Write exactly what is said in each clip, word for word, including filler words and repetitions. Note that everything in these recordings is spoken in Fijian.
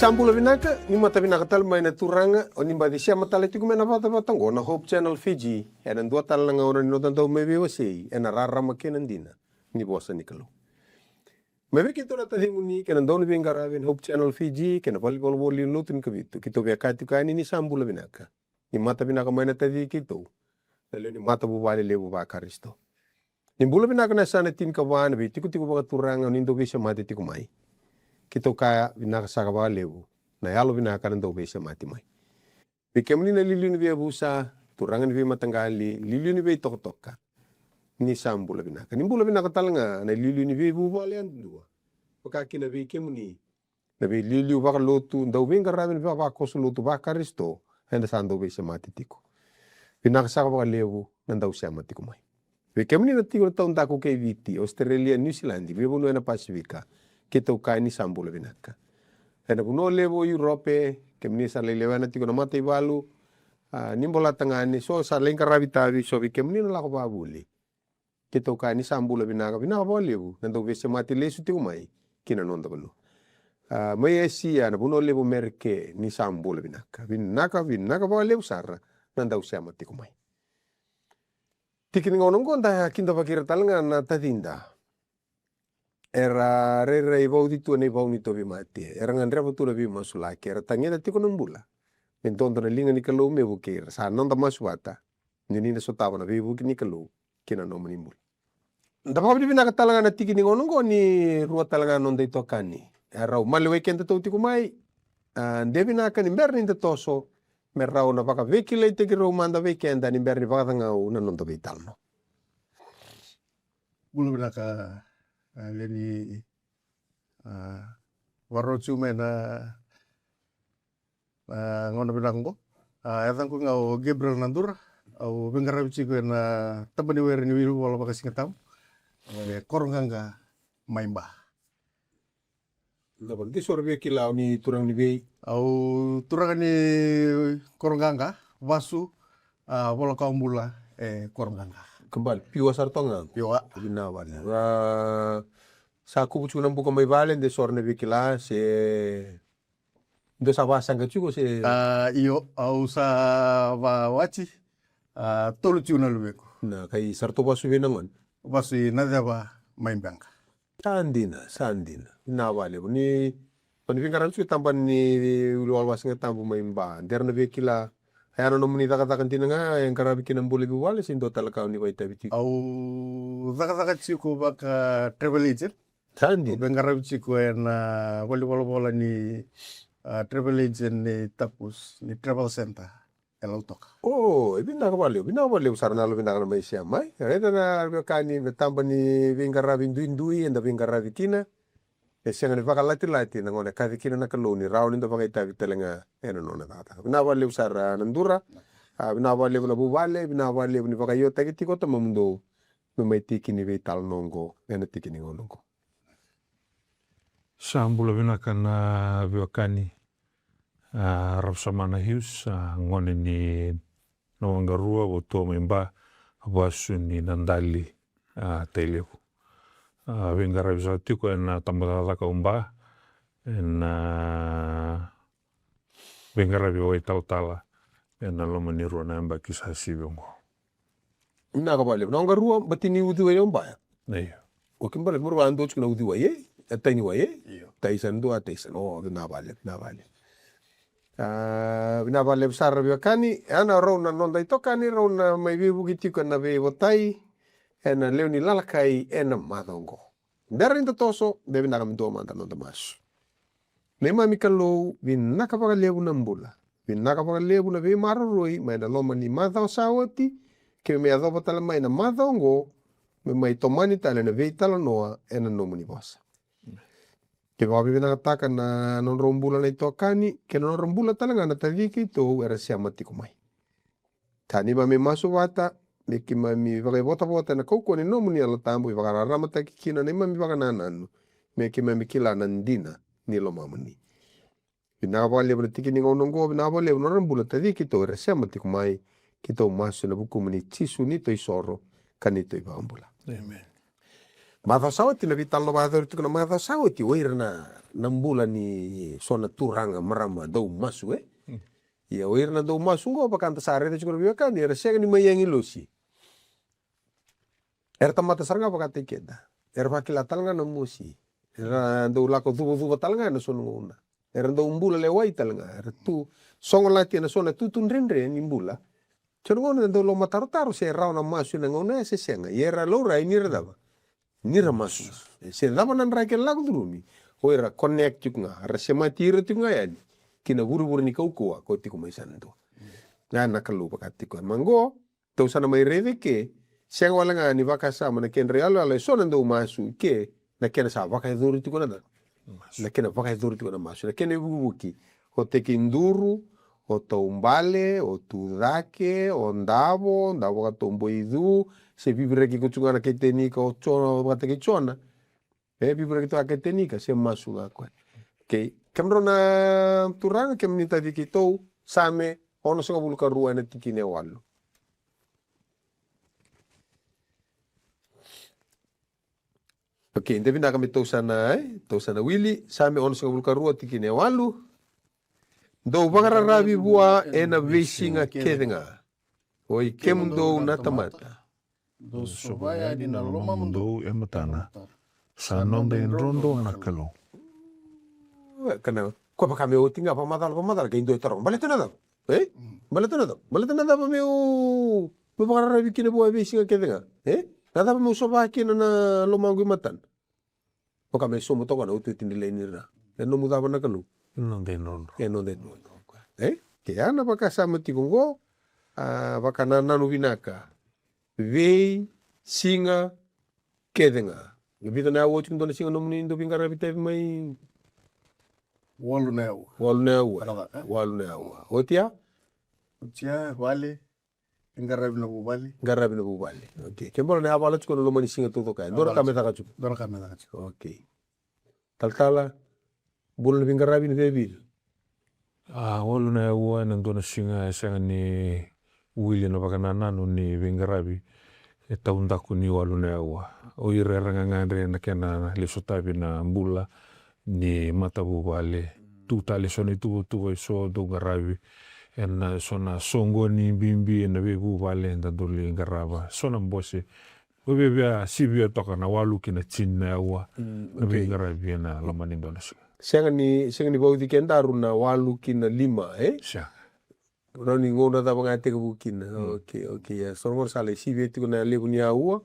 Sa bula vinaka, ni mata vinaka tale mai na turaga, o ni baci sema tale tiko mai na vatavata oqo na Hope Channel Fiji, ena dua tale na gauna ni noda dau mai veiwasei ena rarama kei na dina ni vosa ni Kalou. Mai vei keitou na tacimuni kei na dauniveiqaravi ena Hope Channel Fiji kei na valenivolavola ni lotu ni Kavitu, keitou via kaya tiko yani ni sa bula vinaka. Ni mata vinaka mai na taci keitou, na lewe ni matavuvale levu vaKarisito. Ni bula vinaka na yasana tinikava na veitikotiko vakaturaga ni dau veisemati tiko mai. Keitou kaya vinaka saka vakalevu na yalo vinaka na dau veisemati mai. Vei kemuni na liuliu ni veiyavusa, turaga ni veimataqali, liuliu ni veitokatoka, ni sa bula vinaka. Ni bula vinaka tale ga na liuliu ni veivuvale yadudua, vaka kina vei kemuni na veiliuliu vakalotu, dau veiqaravi ena vavakoso lotu vaKarisito, eda sa dau veisemati tiko. Vinaka saka vakalevu na dau sema tiko mai. Vei kemuni na tiko na taudaku kei Viti, Australia, New Zealand, veivanua ena Pasifika, keitou kaya ni sa bula vinaka. Ena vanua levu o Europe, kemuni sa lai lewena tiko na mataivalu, a, ni bolata ga ni so sa lai qaravi tavi, so vei kemuni na lako vavuli. Keitou kaya ni sa bula vinaka, vinaka vakalevu na dau veisemati lesu tiko mai ki na noda vanua. A, mai Esia, na vanua levu Merike, ni sa bula vinaka. Vinaka, vinaka vakalevu sara na dau sema tiko mai. Tiki ni gauna oqo da kidavaki ira tale ga na tacida. Era rairai vauci tu ena ivau ni tauvimate. Era gadreva tu na veimasulaki. Era tageda tiko na bula. Me dodo na liga ni Kalou me vukei ira. Sa noda masu vata. Ni ni na sotava na veivuke ni Kalou ki na nomuni bula. Da vakavinavinaka tale ga na tiki ni gauna oqo ni rua tale ga na noda itokani. E rau maliwai keda tau tiko mai. A, de vinaka ni bera ni da toso, me rau na vakaveikilaitaki rau mada vei keda ni bera ni vakacagau na noda veitalanoa. Bula vinaka, a, Leni, a, varau tu mai na a, gauna vinaka oqo. A, yacaqu ga o Gabriel Nadura, au veiqaravi tiko ena tabana ni were ni wilivola vakasigatabu e Koroqaqa mai Ba. Na vale de soro via kila, o ni turaga ni vei? Au turaga ni Koroqaqa, vasu, a, vola kawa bula e Koroqaqa. Kabali, piua sara toga? Piua. Vinaka vale. A, sa kuvu tiko na buka mai vale de soro na via kila se dou sa vasaqa tiko se? A, io, au sa vawati, a, tolu tiko na luvequ. Na kai sa ratou vasu vei na gone? Vasu i Naceva mai Beqa. Sa dina, sa dina. Vinaka vakalevu. Ni, ni veiqaravi tiko e tabana ni wilivola vakasigatabu mai Ba. De ra na via kila, e a na nomuni cakacaka dina ga e qaravi kina bula i vuvale se dua tale ka o ni vakaitavi tiko? Au cakacaka tiko vaka travel agent. Sa dina. Au veiqaravi tiko ena valenivolavola ni, a, travel agent ni Tapus, ni Travel Center e Lautoka. O, e vinaka vakalevu, vinaka vakalevu sara na yalo vinaka na mai share mai. Raica na veiwekani, na taba ni veiqaravi duidui eda veiqaravi kina. E sega ni vakalatilati na gauna e kaci kina na Kalou ni rawa ni da vakaitavi tale ga ena nona cakacaka. Vinaka vakalevu sara Nadura. A, vinaka vakalevu na vuvale, vinaka vakalevu ni vakaiotaki tiko tamamudou me mai tiki ni veitalanoa oqo ena tiki ni gauna oqo. Sa bula vinaka na veiwekani, a, Ravsamana Hughes, a, gone ni Nawaqarua, Votua mai Ba, vasu ni Nadali, a, Tailevu. A, veiqaravi saka tiko ena tabacakacaka o Ba, ena veiqaravi vakaitalatala ena loma ni rua na yabaki sa sivi oqo. Vinaka vakalevu. Nawaqarua, bati ni uciwai o Ba ya? Io. O kibale, mura vakadua tiko na uciwai, e? E tai ni wai, e? Io. Tai sa dua, tai sa. O, vinaka vakalevu, vinaka vakalevu. A, vinaka vakalevu sara veiwekani, e a na rau na noda itokani, rau na mai veivuke tiko ena veivotai ena lewe ni Lalakai ena macawa oqo. Bera ni da toso, de vinaka me dua mada na noda masu. Neimami Kalou, vinaka vakalevu na bula. Vinaka vakalevu na veimaroroi mai na loma ni macawa sa oti, keimami yacova tale mai na macawa oqo, me mai tomani tale na veitalanoa ena nomuni vosa. Keimami vakavinavinakataka na nodrau bula na itokani, kei na nodrau bula tale ga na taci keitou era sema tiko mai. Ka neimami masu vata, me keimami vakaivotavota ena kaukauwa ni nomuni Yalo Tabu, ivakararamataki kina neimami vakanananu, me keimami kila na dina ni lomamuni. Vinaka vakalevu na tiki ni gauna oqo, vinaka vakalevu na nodra bula taci keitou era sema tiko mai, keitou masu ena vukumuni Jisu neitou isoro, ka neitou ivakabula. Amen. Macawa sa oti na veitalanoa vakayacori tiko na macawa sa oti, o ira na, na bula ni so na turaga, marama dau masu, e? Ia o ira na dau masu oqo, vaka da sa raica tiko na veiwekani, era sega ni mai agilosi. Era tamata sara ga vakataki keda. Era vakila tale ga na mosi. Era dau lako cuvacuva tale ga ena so na gauna. Era dau bula lewai tale ga. Era tu sogolati ena so na tutu dredre ni bula. So na gauna era dau lomatarotaro se rawa na masu ena gauna ya se sega. Ia era laurai ni ra cava? Ni ra masu. Se cava na draki era lako curumi, o ira connect tiko ga, ra semati ira tiko ga yani ki na vurevure ni kaukauwa ko tiko mai sa na dua. Ga na Kalou vaka tiko e ma qo, tou sa na mai raica ke, sega wale ga ni vakasama na kedra iyaloyalo e so na dau masu ke, na kena sa vakayacori tiko na cava? Na kena vakayacori tiko na masu, na kena ivukivuki. O tekiduru, o taubale, o tucake, o davo, davo ka toboicu, se viviraki ko tiko ga na kai tenika, o Jona, vakataki Jona. E viviraki tu a kai tenika, se masu ga koya. Okei, kemudrau na turaga, kemuni taci keitou, Same onosagavulu ka rua ena tikina e walu. Okei, de vinaka me tou sa na, e, tou sa na wili, Same onosagavulu ka rua tikina e walu. Dou vakararavi vua ena veisiga kece ga, oi kemudou na tamata. Dou sova yani na lomamudou e matana. Sa noda idrodro na Kalou. E, kana, ko vaka me oti ga, vakamacala, vakamacala, kei dua e taroga. Baleta na cava? E? Baleta na cava? Baleta na cava meu, meu vakararavi kina vua e veisiga kece ga? E? Na cava meu sova kina na lomaqu i matana? Vaka me sobu toka na otioti ni lai ni ra. E nomu cava na Kalou? E noda idrodro. E noda idrodro. E? Ke a na vakasama tiko qo, a, vakanananu vinaka. Veisiga kece ga. E vica na aua oti dua na siga nomuni dau veiqaravi tavi mai? Walu na aua. Walu na aua. Walu na aua. Oti ya? Oti ya, vale. Qaravi na vuvale. Qaravi na vuvale. Okei. Ke bula na yavala tiko na loma ni siga taucoko ya. Dua na ka me caka tiko. Dua na ka me caka tiko. Okei. Talatala, bula na veiqaravi ni veviri. A, walu na aua ena dua na siga e sega ni wili na vakanananu ni veiqaravi. E taudaku ni walu na aua. O ira era gagadre na kena lesotavi na bula ni matavuvale. Tu tale so na ituvatuva e so dau qaravi ena so na soqoni bibi ena veivuvale eda dau lai qarava. So na bose. Vavia sivia toka na walu ki na tini na aua na veiqaravi ena loma ni dua na siga. Sega ni, sega ni vauci kedaru na walu ki na lima, e? Sega. Rawa ni gauna cava ga e tekivu kina. Okei, okei, ia. So na gauna sa lai sivia tiko na levu ni aua.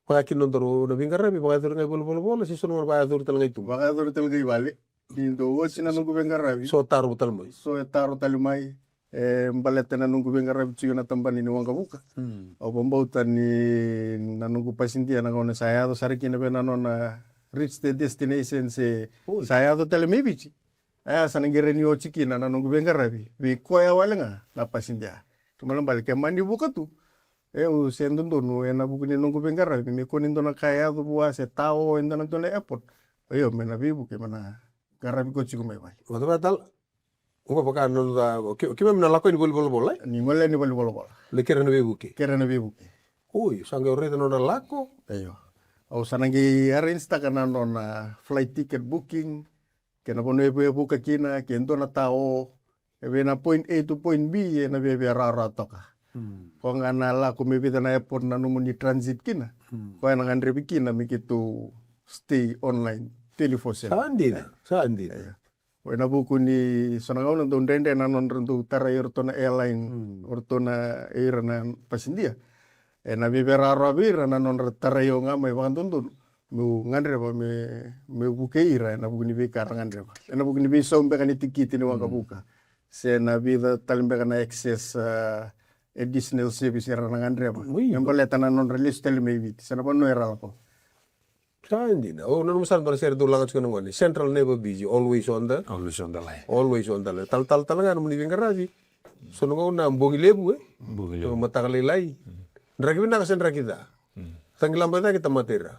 Vaka kina nodaru na veiqaravi, vakayacori ga i valenivolavola, se so na gauna vakayacori tale ga i tuba. Vakayacori tale ga i vale. Ni dau oti na noqu veiqaravi. So taro tale mai. So e taro tale mai. E baleta na noqu veiqaravi tiko na tabana ni waqavuka. Au vabauta ni na noqu pasidia na gauna sa yaco sara kina vei na nona reach the destination se sa yaco tale mai Viti. Aya sa na qere ni oti kina na noqu veiqaravi vei koya wale ga na pasidia. Kena ibalebale ke mani vuka tu, e, au se dodonu ena vuku ni noqu veiqaravi me kua ni dua na ka e yaco vua se tao e dua na dua na airport. Io, me na veivuke, me na qaravi koya tiko mai vale. Vata vata tale. Oqo vaka na noda, ke, keimami na lako yani valenivolavola, e? Ni gole yani valenivolavola. Lai kerea na veivuke. Kerea na veivuke. Oi, sa qai raica na nona lako. Io. Au sa na qai arrange-taka na nona flight ticket booking. Kei na vanua e vuka kina, ke dua na tao, e vei na point A to point B, ena via via rawarawa toka. Ko ga na lako me vica na airport na nomuni transit kina. Ko ena gadrevi kina me keitou stay online twenty-four seven. Sa dina, sa dina. Ena vuku ni so na gauna dau dredre na nodra dau tarai o ratou na airline, o ratou na, ira na pasidia. Ena via via rawarawa vei ira na nodra tarai au ga mai vakadodonu meu gadreva me, meu vukei ira ena vuku ni veika ra gadreva. Ena vuku ni veisau beka ni tikiti ni waqavuka. Se na vica tale beka na excess, a, additional service era na gadreva. Me baleta na nodra lesu tale mai Viti. Se na vanua era lako. Sa dina. O, nanuma sara dua na sere dau laga tiko na gone. Central never busy, always on the, always on the line. Always on the line. Talatala tale ga nomuni veiqaravi. So na gauna bogi levu, e? Bogi levu. Mataka lailai. Draki vinaka se draki ca. Cagilaba cake tamata ira.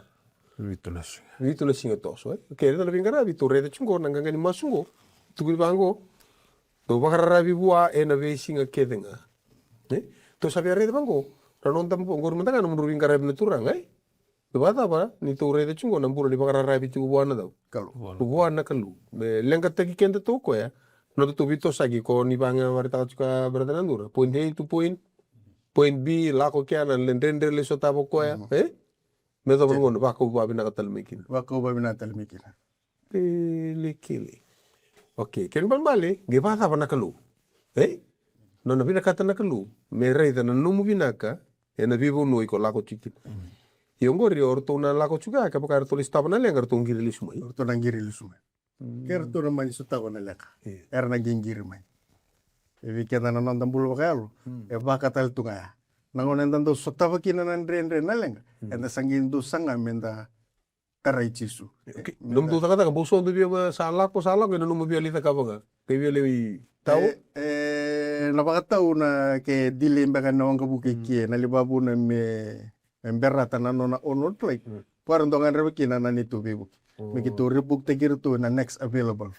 Vitu na siga. Vitu na siga toso, e? Okei, raica na veiqaravi, tou raica tiko qo na qaqa ni masu qo. Tukuni vaqo. Dou vakararavi vua ena veisiga kece ga. E? Tou sa via raica vaqo. Na noda qori mada ga na nomudrau veiqaravi na turaga, e? Vakacava ni tou raica tiko qo na bula ni vakararavi tiko vua na cau? Kalou. Vua na Kalou. Me leqataki keda tu o koya. Noda tou veitosoyaki ko ni vagavaraitaka tiko a brother Nadura. Point A to point, point B, lako kea na le dredre le sotava o koya. E? Me cava na gauna vakau vavinaka tale mai kina. Vakau vavinaka tale mai kina. Kelekele. Okay, kena ibalebale qai vakacava na Kalou? E? Nona vinakata na Kalou me raica na nomu vinaka ena veivanua iko lako tiko kina. Ia oqori o ratou na lako tiko ya, kevaka eratou lai sotava na leqa, eratou qiri lesu mai. Eratou na qiri lesu mai. Ke ratou na mani sotava na leqa, era na qiqiri mai. E vei keda na noda bula vakayalo, e vaka tale tu ga ya. Na gauna eda dau sotava kina na dredre, na leqa, eda sa qai dau saga me da tarai Jisu. Okay. Nomu dau cakacaka, bau so dau via sa lako, sa lako ena nomu via lai cakava ga, qai via lai tau? E, e, na vakatau na ke delay beka na waqavuka i ke, na lai vavuna me, me berata na nona onward flight. Ko era dau gadreva kina na neitou veivuke. Me keitou rebooktaki iratou ena next available.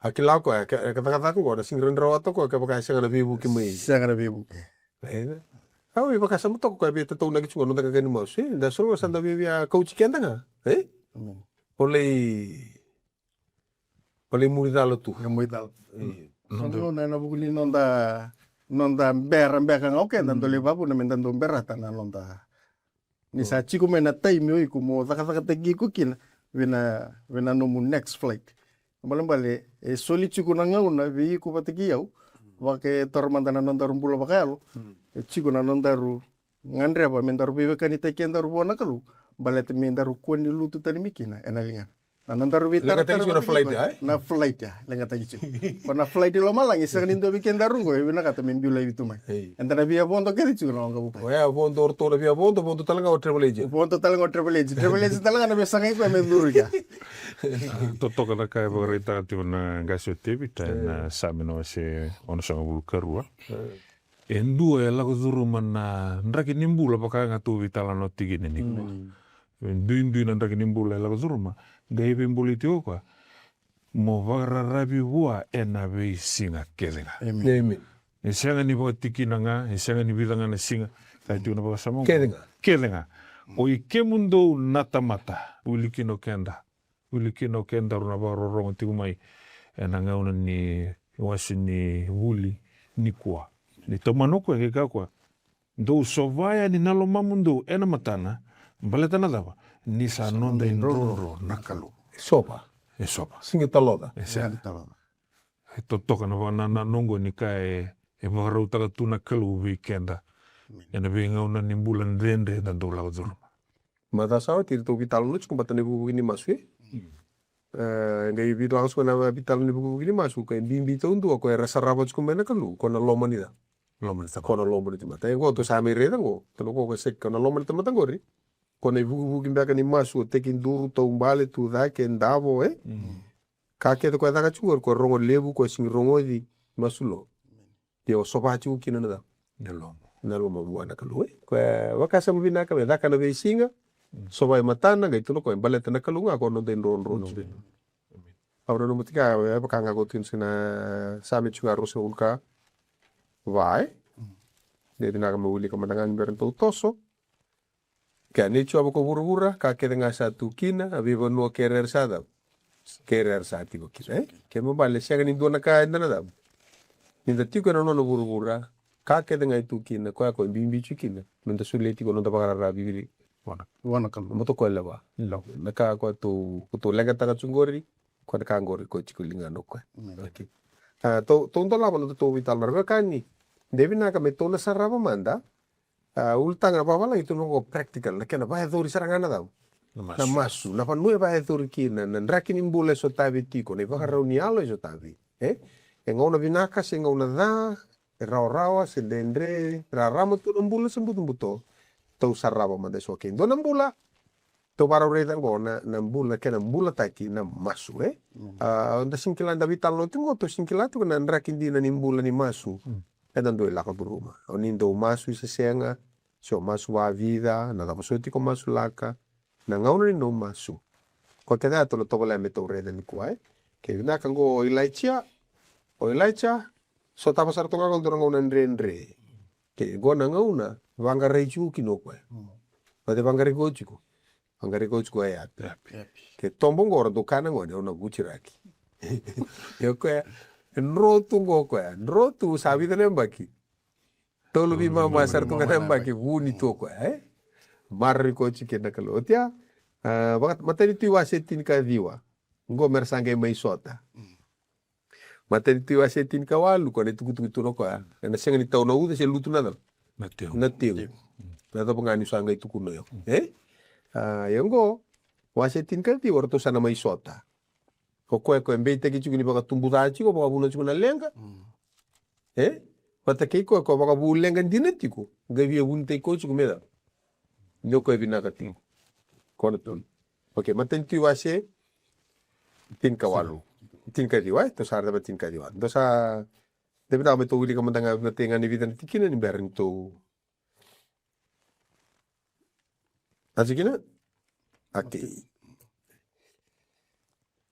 A kila o koya, ke, ke cakacaka qo, na sega ni rawa o koya kevaka e sega na veivuke mai. Sega na veivuke. E, au e vakasama toka koya via tataunaki tiko na noda qaqa ni masu, e, da soro sa da via, via kauti keda ga, e? O lai, o lai muri cala tu. Ia muri cala. Io. Sa dua na, ena vuku ni noda, noda bera beka ga o keda, da lai vavuna me da dau berata na noda. Ni sa tiko mai na taimi o iko mo cakacakataki iko kina vei na, vei na nomu next flight. Balebale e soli tiko na gauna vei iko vata kei au. Vaka e toro mada na nodaru bula vakayalo, e tiko na nodaru gadreva me daru veiwekanitaki kedaru vua na Kalou, baleta me daru kua ni lutu tani mai kina ena ligana. Na nodaru veitaratara na flight, e? Na flight ya, leqataki tiko. Ko na flight i lomalagi, sega ni dua vei kedaru qo e vinakata me biu laivi tu mai. Eda na via vodo kece tiko na waqavuka. Oya, vodo o ratou na via vodo, vodo tale ga o travel agent. Vodo tale ga o travel agent. Travel agent tale ga na via sagai koya me curu i kea. Totoka na ka e vakaraitaka tiko na qase o Tevita ena Same na wase onosagavulu ka rua. E dua e lako curuma na draki ni bula vaka ga tou veitalanoa tiko kina nikua. E duidui na draki ni bula e lako curuma. Qai veibolei tiko o koya mo vakararavi vua ena veisiga kece ga. Emeni. E sega ni vakatikina ga, e sega ni vica ga na siga. Sa tiko na vakasama kece ga. Kece ga. O i kemudou na tamata, wili kina o keda. Wili kina o kedaru na vakarorogo tiko mai ena gauna ni wase ni vuli nikua. Ni tomana o koya, e kaya o koya, dou sova yani na lomamudou ena matana, baleta na cava? Ni sa noda idrodro na Kalou. E sova. E sova. Sega ni taloca. E sega ni taloca. E totoka na vaka na, na noqu ni ka e, e vakarautaka tu na Kalou vei keda. Ena veigauna ni bula dredre eda dau lako curuma. Macawa sa oti eratou veitalanoa tiko baleta na ivukivuki ni masu, e? E qai veitalanoa tiko na veitalanoa ni vukivuki ni masu, ka e bibi taudua ko era sarava tiko mai na Kalou, ko na loma ni ca. Loma ni tamata. Ko na loma ni tamata. E qo tou sa mai raica qo, tou na qo ko seki ko na loma ni tamata qori. Ko na ivukivuki beka ni masu, o tekiduru, taubale, tucake, davo, e? Ka kece ko e caka tiko qori, ko e rogo levu, ko e sigi rogoci, masu lo. Ia o sova tiko kina na cava? Na loma. Na loma vua na Kalou, e? Ko e vakasama vinaka me caka na veisiga, sova e matana, qai tukuna o koya e baleta na Kalou ga ko noda idrodro tiko. Au nanuma tiko ya, e vaka ga ko tukuna tiko na Same tiko ya ruasagavulu ka va, e? De vinaka me wilika mada ga ni bera ni tou toso. Kea ni Jiova ko vuravura, ka kece ga sa tu kina, a veivanua kei ira era sa cava? Kei ira era sa tiko kina, e? Kena ibalebale sega ni dua na ka eda na cava? Ni da tiko ena nona vuravura, ka kece ga e tu kina, koya ko e bibi tiko kina me da solia tiko na noda vakararavi vei vua na Kalou. Mo toka e lewa. Na ka ko tou, ko tou leqataka tiko qori, ko na ka qori ko tiko ligana o koya. Okay. A, tou, tou dolava na tou veitalanoa, veiwekani. De vinaka me tou na sarava mada. A, ulutaga na vavalagi tou na ko practical, na kena vakayacori sara ga na cava? Na masu. Na masu, na vanua e vakayacori kina, na draki ni bula e sotavi tiko, na ivakarau ni yalo e sotavi. E? E gauna vinaka se gauna ca, e rawarawa se dredre, rarama tu na bula se butobuto. Tou sarava mada eso, okay. Dua na bula, tou vakarau raica qo na, na bula, kena bulataki na masu, e? A, da sega ni kila, da veitalanoa tiko qo, tou sega ni kila tiko na draki dina ni bula ni masu. Eda dau lako curuma. O ni dau masu i sesega, se o masu vakavica, na cava soti ko masulaka, na gauna ni nomu masu. Ko kece ya tou na tovolea me tou raica nikua, e? Ke vinaka qo o Ilaija, o Ilaija, sotava sara toka ga qo dua na gauna dredre. Ke qo na gauna vaqarai tiko kina o koya. Vata e vaqarai koya tiko. Vaqarai koya tiko e Eapi. Ke tobo qo ratou kaya na gone, au na vutiraki. Ia o koya, e dro tu qo o koya. Dro tu sa vica na yabaki. Tolu veimama sara tu ga na yabaki, vuni tu o koya, e? Maroroi koya tiko kina na Kalou. Oti ya, a, vaka, Matai ni Tui wase tinikaciwa. Qo me ra sa qai mai sota. Matai ni Tui wase tinikawalu, koya na itukutuku tu na koya. Ena sega ni tau na uca se lutu na cava? Na tegu. Na tegu. Na cava ga ni sa qai tukuna o koya. E? A, ia qo, wase tinikaciwa, ratou sa na mai sota. O koya, koya beitaki tiko ni vakatubu ca tiko, vakavuna tiko na leqa. E? Vata kei koya, koya vakavu leqa dina tiko. Qai via vunitaki koya tiko me cava? Ni o koya vinaka tiko. Ko na tolu. Okay, Matai ni Tui wase tinikawalu. Tinikaciwa, e? Tou sa raica tinikaciwa. Tou sa, de vinaka me tou wilika mada ga, na tei ga ni vica na tikina ni bera ni tou. A tikina? Okay.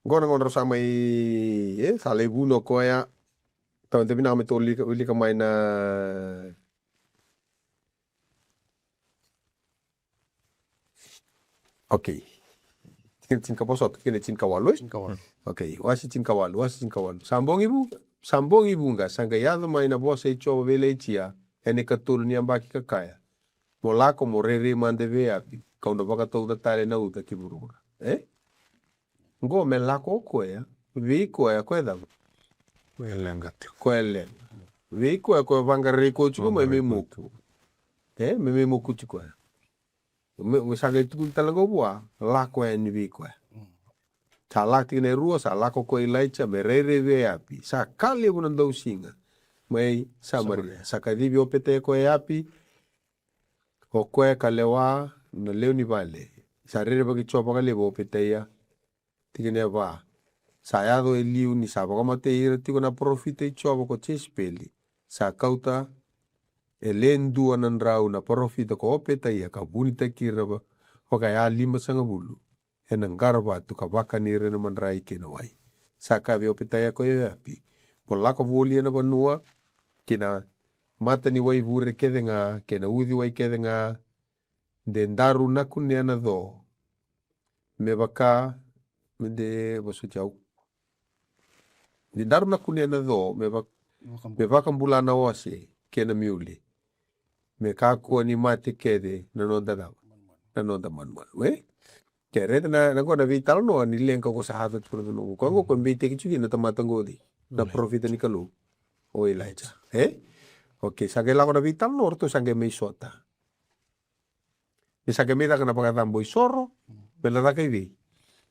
Qo na gauna rau sa mai, e, sa lai vuna o koya. Tou de vinaka me tou wilika, wilika mai na Okay. Tikina tinikavasota, tikina tinikawalu, e? Tinikawalu. Okay, wase tinikawalu, wase tinikawalu. Sa bogi vu, sa bogi vuqa, sa qai yaco mai na vosa i Jiova vei Ilaija, ena ikatolu ni yabaki ka kaya. Mo lako mo rairai mada vei Eapi, kau na vakatauca tale na uca ki vuravura. E? Qo me lako o koya, vei koya, koya cava? Koya leqa tiko. Koya leqa. Vei koya, koya vaqarai koya tiko mai me moku. E, me, me mokuti koya. Me, me sa qai tukuni tale qo vua, lako yani vei koya. Sa lako tiko na e rua, sa lako ko Ilaija, me rairai vei Eapi. Sa ka levu na dausiga. Mai Samaria. Sa kacivi Opetaia ko Eapi, o koya ka lewa na lewe ni vale. Sa rerevaki Jiova vakalevu o Opetaia. Tikina e va. Sa yaco e liu ni sa vakamatei ira tiko na parofita i Jiova ko Jesipeli. Sa kauta e le dua na drau na parofita ko Opetaia ka vunitaki ira va-, vakayalimasagavulu. Ena qaravatu ka vakani ira ena madrai kei na wai. Sa kaya vei Opetaia ko Eapi. Mo lako voli ena vanua, ki na mata ni waivure kece ga, kei na uciwai kece ga, de daru na kunea na co. Me vaka, me de vosoti au. De daru na kunea na co, me va-, me vakabula na ose, kei na miuli. Me kakua ni mate kece, na noda cava. Na noda manumanu, e? Ke reta na, na qo na veitalanoa, ni leqa ko sa yaco tiko na noqu. Ko qo ko beitaki tiko na tamata qo. Na parofita ni Kalou. O Ilaija, e? Okay, sa qai lako na veitalanoa, ratou sa qai mai sota. Ni sa qai mai caka na vakacabo isoro, me na caka i vei?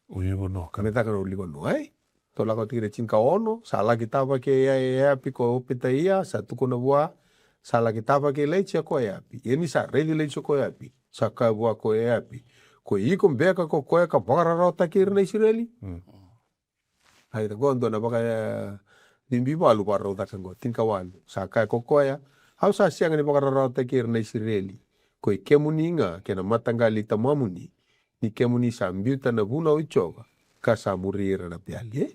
Ulunivanua, ka me caka na ulunivanua, e? Tou lako tiko na tinikaono, sa laki tava kei Eapi ko Opetaia, sa tukuna vua, sa laki tava kei Ilaija ko Eapi. Ia ni sa raici Ilaija ko Eapi, sa kaya vua ko Eapi, ko iko beka ko koya ka vakararawataki ira na Isireli? Ai, qo dua na vaka, e, bibi valu vakarau caka qo, tinikawalu. Sa kaya ko koya, au sa sega ni vakararawataki ira na Isireli. Ko i kemuni ga, kei na mataqali tamamuni, ni kemuni sa biuta na vunau i Jiova, ka sa muri ira na Peali, e?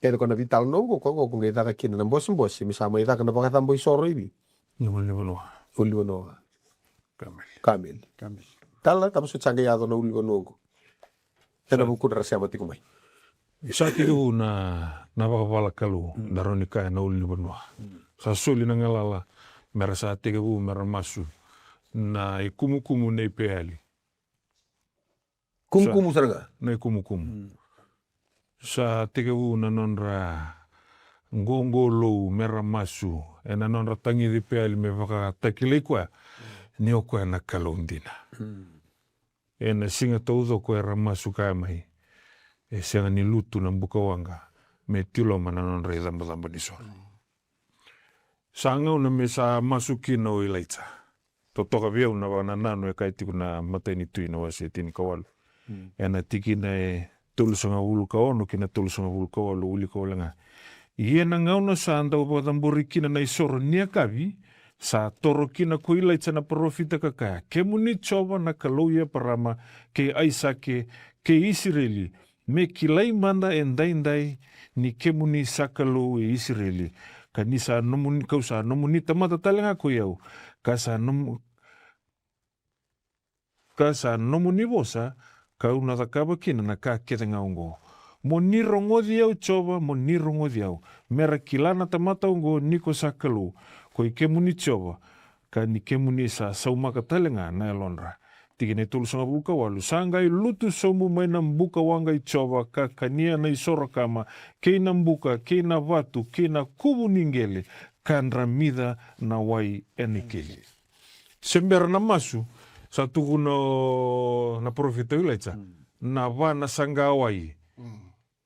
Kece ko na veitalanoa qo, ko qo, ko qai caka kina na bosebose, me sa mai caka na vakacabo isoro i vei? Ulunivanua. Ulunivanua. Kameli. Kameli. Kameli. Tala, tava so sa qai yaco na ulunivanua qo. Ena vukudra ra sema tiko mai. Sa tekivu na, na vakavala Kalou, da rawa ni kaya na ulunivanua. Sa soli na galala, me ra sa tekivu, me ra masu. Na ikumukumu nei Peali. Kumukumu sara ga? Na ikumukumu. Sa tekivu na nodra qoqolou, me ra masu. Ena nodra tagici Peali me vakatakilai koya. Ni o koya na Kalou dina. Ena siga taucoko era masu kaya mai, e sega ni lutu na buka waqa me tiloma na nodra icabocabo ni soro. Sa gauna me sa masu kina o Ilaija. Totoka vei au na vakanananu e kaya tiko na Matai ni Tui na wase tinikawalu. Ena tikina e tolusagavulu ka ono ki na tolusagavulu ka walu, wilika wale ga. Ia na gauna sa dau vakacabori kina na isoro ni yakavi, sa toro kina ko Ilaija na parofita ka kaya, kemuni Jiova na Kalou i Eparama, kei Aisake, kei Isireli, me kilai mada e daidai ni kemuni sa Kalou e Isireli, ka ni sa nomuni, kau sa nomuni tamata tale ga ko i au, ka sa nomu, Ka sa nomuni vosa, ka'u na cakava kina na ka kece ga oqo. Mo ni rogoci au, Jiova, mo ni rogoci au, me ra kila na tamata oqo ni ko sa Kalou, ko i kemuni Jiova, ka ni kemuni sa saumaka tale ga na yalodra. Tikina e tolusagavulu ka walu. Sa qai lutu sobu mai na buka waqa i Jiova, ka kania na isoro kama, kei na buka, kei na vatu, kei na kuvu ni qele, ka dramica na wai ena ikeli. Se bera na masu, sa tukuna o, na parofita o Ilaija, na va na saqa wai.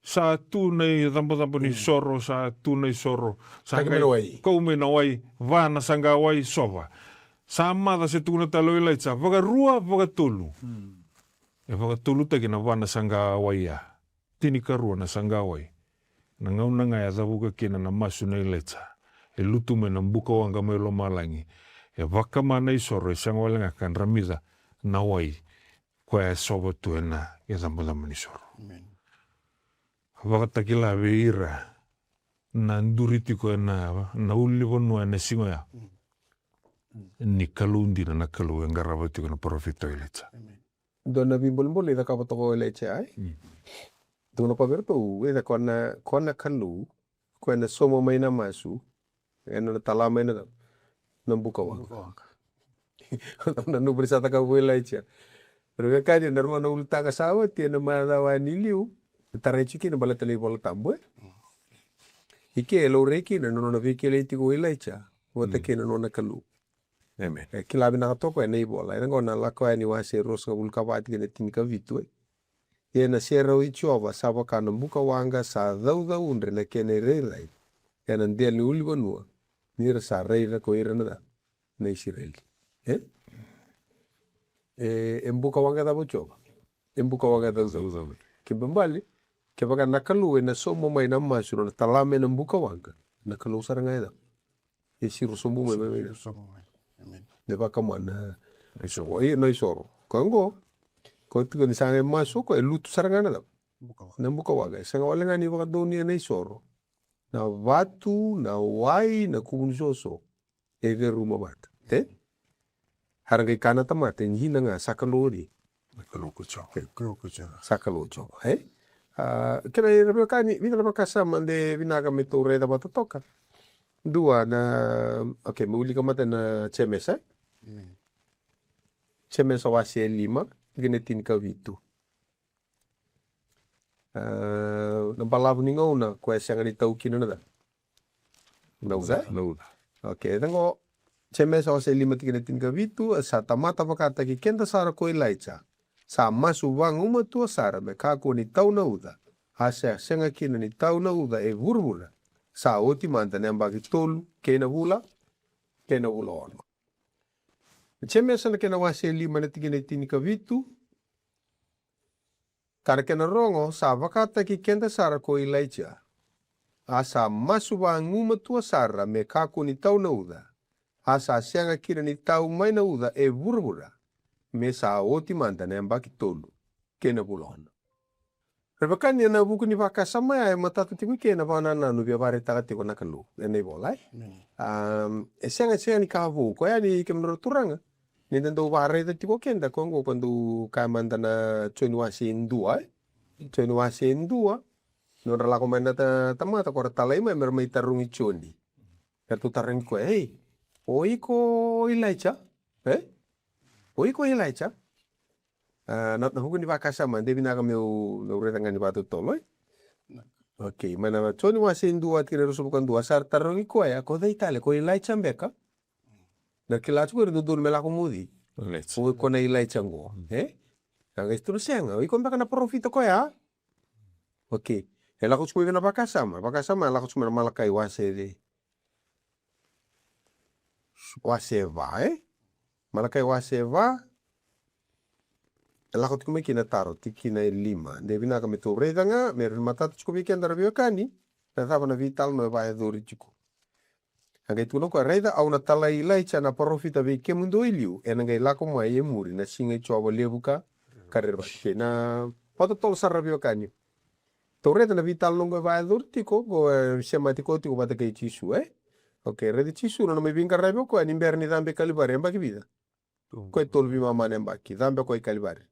Sa tu na icabocabo ni soro, sa tu na isoro, sa kau mai na wai. Kau mai na wai, va na saqa wai, sova. Sa maca, se tukuna tale o Ilaija, vakarua, vakatolu. E vakatolutaki na va na saqa wai ya. Tinikarua na saqa wai. Na gauna ga e cavuka kina na masu nei Ilaija, e lutu mai na buka waqa mai lomalagi, e vakama na isoro, e sega wale ga ka dramica na wai koya e sova tu ena icabocabo ni soro. Vakatakila vei ira na duri tiko ena, na ulunivanua ena siga oya, ni Kalou dina na Kalou e qarava tiko na parofita o Ilaija. Dua na veibolebole e cakava toka o Ilaija, ai? Tukuna o koya vei iratou, e caka, ko na, ko na Kalou, ko ena sauma mai na masu, ena na tala mai na, na buka waqa. Na nubu ni sa cakava o Ilaija. Ra veiwekani, na rua na ulutaga sa oti ena macawa ni liu, tarai tiko kina baleta na iVola Tabu, e? I ke e laurai kina na nona veikilai tiko o Ilaija vata kei na nona Kalou. E kila vinaka toka ena ivola. Ena qo na Lako Yani wase ruasagavulu ka va, tikina tinikavitu, e. Ia na serau i Jiova sa vaka na buka waqa sa caucaudre na kena irairai ena dela ni ulunivanua, ni ra sa raica ko ira na, na Isireli. E? E, e buka waqa cava o Jiova? E buka waqa caucau. Caucau. Kena ibalebale, kevaka na Kalou ena sauma mai na masu, nona tala mai na buka waqa, na Kalou sara ga e cava? E siro sobu mai, mai, mai. Siro sobu mai. Emeni. Me vakama na isoro. Io, na isoro. Koya oqo, koya tiko ni sa qai masu, koya e lutu sara ga na cava? Buka waqa. Na buka waqa. E sega wale ga ni vakadonuya na isoro, na vatu, na wai, na kuvu ni soso, e veruma vata. E? Era qai kaya na tamata, e dina ga, sa Kalou o cei? Na Kalou ko Jiova. Kalou ko Jiova. Sa Kalou o Jiova, e? A, kena, e, ra veiwekani, vica na vakasama de vinaka me tou raica vata toka. Dua na, okay, me wilika mada na Jemesa, e? Jemesa wase e lima, tikina tinikavitu. A, na balavu ni gauna, koya e sega ni tau kina na cava? Na uca, e? Na uca. Okay, e caka qo, Jemesa wase lima, tikina tinikavitu, e sa tamata vakataki keda sara ko Ilaija. Sa masu vagumatua sara me kakua ni tau na uca. A sa sega kina ni tau na uca e vuravura. Sa oti mada na yabaki tolu, kei na vula, kei na vula ono. Jemesa na kena wase lima na tikina tinikavitu. Ka na kena rogo, sa vakataki keda sara ko Ilaija. A sa masu vagumatua sara me kakua ni tau na uca. A sa sega kina ni tau mai na uca e vuravura. Me sa oti mada na yabaki tolu, kei na vula ono. Ra veiwekani, ena vuku ni vakasama ya e matata tiko i ke na vakanananu via vakaraitaka tiko na Kalou ena ivola, e? Emeni. Am, e sega, sega ni ka vou. Koya ni kemudrau turaga, ni da dau vakaraica tiko keda, koya oqo ka dau kaya mada na Joni wase e dua, e? Joni wase e dua, nodra lako mai na ta-, tamata, ko ra talai mai me ra mai tarogi Joni. Eratou tarogi koya, ei, o iko Ilaija? E? O iko Ilaija? A, na, na vuku ni vakasama, de vinaka meu, meu raica ga ni vakatotolo, e? Okay, mai na Joni wase e dua, tikina ruasagavulu ka dua, sa ra tarogi koya, ko cei tale, ko Ilaija beka? Na kila tiko era dodonu me lako mai o cei? Ilaija. O iko na Ilaija qo, e? A qai tukuna, sega, o iko beka na parofita koya? Okay, e lako tiko mai vei na vakasama, vakasama e lako tiko mai na Malakai wase e Wase va, e? Malakai wase va. E lako tiko mai kina taro, tikina e lima. De vinaka me tou raica ga, me rawa ni matata tiko vei keda ra veiwekani na cava na veitalanoa e vakayacori tiko. A qai tukuna o koya, raica, au na talai Ilaija na parofita vei kemudou e liu, ena qai lako mai e muri na siga i Jiova levu ka, ka rerevaki. Na vakatotolo sara ra veiwekani. Tou raica na veitalanoa qo e vakayacori tiko, qo e semati koya tiko vata kei Jisu, e? Okay, raica Jisu, nona mai veiqaravi o koya ni bera ni cabe i Kalivari, yabaki vica? Ko e tolu veimama na yabaki, cabe ko i Kalivari.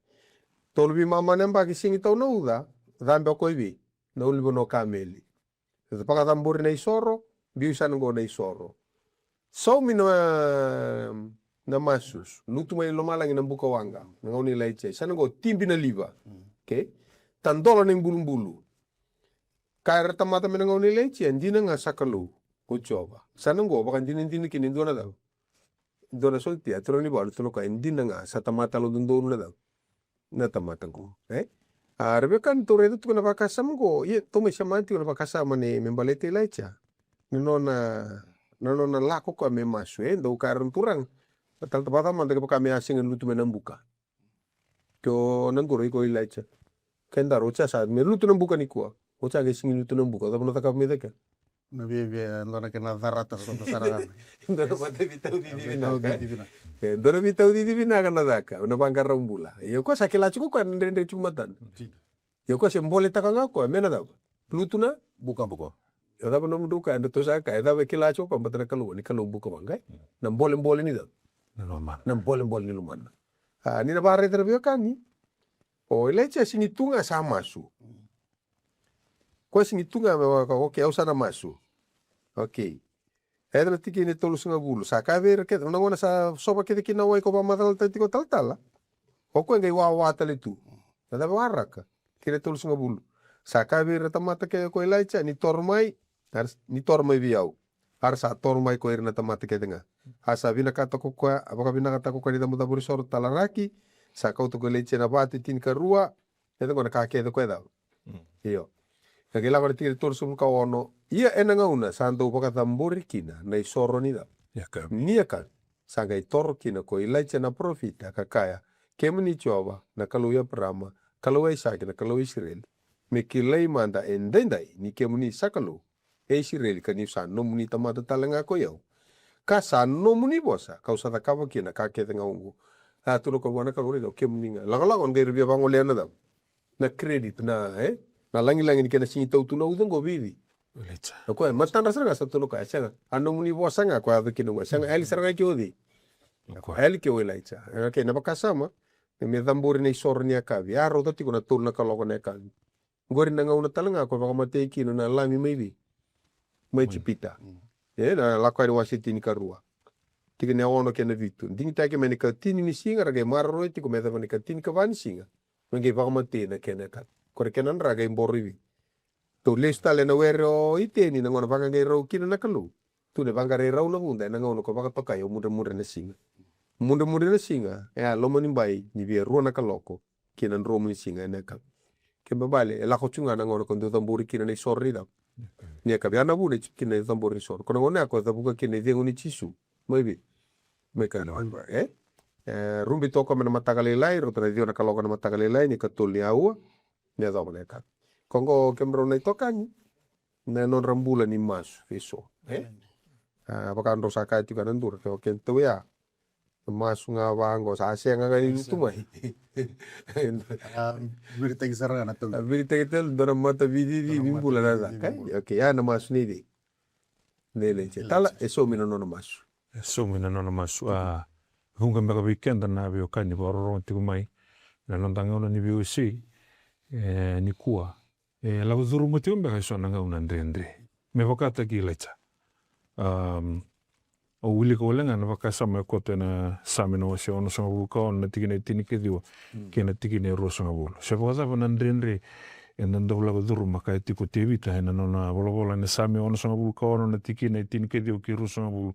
Tolu veimama na yabaki, sigi tau na uca, cabe ko i vei? Na ulunivanua o Kameli. Vakacabori na isoro, biu sa na qo na isoro. Saumi na, na masu, lutu mai lomalagi na buka waqa, na gauna i Ilaija, sa na qo tibi na liva. Okay? Tadola na ibulubulu. Ka era tamata mai na gauna i Ilaija, dina ga sa Kalou ko Jiova. Sa na qo vakadinadina kina e dua na cava? Dua na sotia, turaga ni valu, turaga ni koya, e dina ga sa tamata yalododonu na cava? Na tamata qo. E? A, ra veiwekani, tou raica tiko na vakasama qo, ia tou mai sema tiko na vakasama ni me baleta Ilaija. Na nona, na nona lako koya me masu, e, dou kaya na turaga. Talatala, vacava mada kevaka me a sega ni lutu mai na buka? Ke o Nadura, iko Ilaija. Ke daru, oti sa me lutu na buka nikua. Oti sa qai sigi lutu na buka. Cava na cakava mai cake? Na viavia, dua na kena carata sota sara ga. Dua na mataveitaucici vinaka. E, dua na veitaucici vinaka na caka. Na vaqara bula. Ia o koya sa kila tiko o koya na dredre tiko matana. Ia o koya se boletaka ga o koya me na cava? Lutu na buka. Buka. Ia cava na mudrau kaya, datou sa kaya, e cava e kila tiko o koya, baleta na Kalou, ni Kalou buka waqa. Na bolebole ni cava? Na lomana. Na bolebole ni lomana. A, ni na vakaraica, ra veiwekani. O Ilaija sigi tu ga sa masu. Koya sigi tu ga me vaka, okay, au sa na masu. Okay. E na tikina e tolusagavulu. Sa kaya vei ira kece, na gauna sa sova kece kina na wai ka vakamacalataka tiko o talatala. O koya qai wawa tale tu. Na cava waraka? Tikina e tolusagavulu. Sa kaya vei ira na tamata kece ko Ilaija, ni toro mai, a ra s-, ni toro mai vei au. A ra sa toro mai ko ira na tamata kece ga. A sa vinakata ko koya, a vakavinakata ko koya ni cabocabo ni soro talaraki, sa kauta ko Ilaija na vatu e tinikarua, kece qo na ka kece ko e cava. Io. Ka qai lako na tikina e tolusagavulu ka ono. Ia e na gauna sa dau vakacabori kina na isoro ni cava? Ni yakavi. Sa qai toro kina ko Ilaija na parofita ka kaya, kemuni Jiova, na Kalou i Eparaama, Kalou i Aisake, na Kalou i Isireli, me kilai mada e daidai ni kemuni sa Kalou, e Isireli, ka niu sa nomuni tamata tale ga ko i au. Ka sa nomuni vosa kau sa cakava kina na ka kece ga oqo. A, tukuna ko vua na Kalou, raica o kemuni ga. Lakolako na qai ra via vagolea na cava? Na credit, na, e? Na lagilagi ni kena sigi tau tu na uca oqo vei cei? Ilaija. O koya, matadra sara ga sa tukuna o koya, sega. A nomuni vosa ga ko yaco kina oqo. Sega, yali sara ga ke o cei? O koya. Yali ke o Ilaija. E, okay, na vakasama, me cabori na isoro ni yakavi. A rauta tiko na tolu na kaloko na yakavi. Qori na gauna tale ga ko vakamatei kina na lami mai vei? Mai Ijipita. E, na Lako Yani wase tinikarua. Tikina e ono kei na vitu. Digitaki mai na ikatini ni siga, ra qai maroroi tiko me yacova na ikatinikava ni siga. Me qai vakamatei na kena yakavi. Ko ira kena dra qai boro i vei? Tou lesu tale na were o Iteni, na gauna vaqaqai rau kina na Kalou. Tukuna e vaqarai rau na vuda, e na gauna ko vakatokai o mudremudre na siga. Mudremudre na siga, e a loma ni bai, ni via rua na kaloko. Kina dromu ni siga ena yakavi. Kena ibalebale, e lako tu ga na gauna ko dau cabori kina na isoro ni cava? Ni yakavi. A na vuna e tiko kina na cabori ni soro. Ko na gauna ya ko cavuka kina na icegu ni Jisu. Mai vei? Mai Kalivari. E? E, rube toka mai na mataka lailai, rauta na ciwa na kaloko na mataka lailai, ni katolu ni aua, ni yacova na yakavi. Ko oqo kemudrau na itokani, na nodra bula ni masu, eso. E? A, vaka drau sa kaya tiko na dura, ke o kedatou ya. Masu ga vaqo, sa sega ga ni lutu mai. A, viritaki sara ga na tau. A, viritaki tale, dua na mata vicici ni bula na caka. Okay, ya na masu nei cei? Nei Ilaija. Tala, e saumi na nona masu. E saumi na nona masu. A, vuqa beka vei keda na veiwekani vakarorogo tiko mai. Na noda gauna ni veiwasei, e, nikua. E lako curuma tiko beka eso na gauna dredre. Me vakataki Ilaija. Am, au wilika wale ga na vakasama e koto ena Same na wase onosagavulu ka ono na tikina e tinikaciwa kei na tikina e ruasagavulu. Se vakacava na dredre eda dau lako curuma, kaya tiko o Tevita ena nona volavola ena Same onosagavulu ka ono na tikina e tinikaciwa kei ruasagavulu.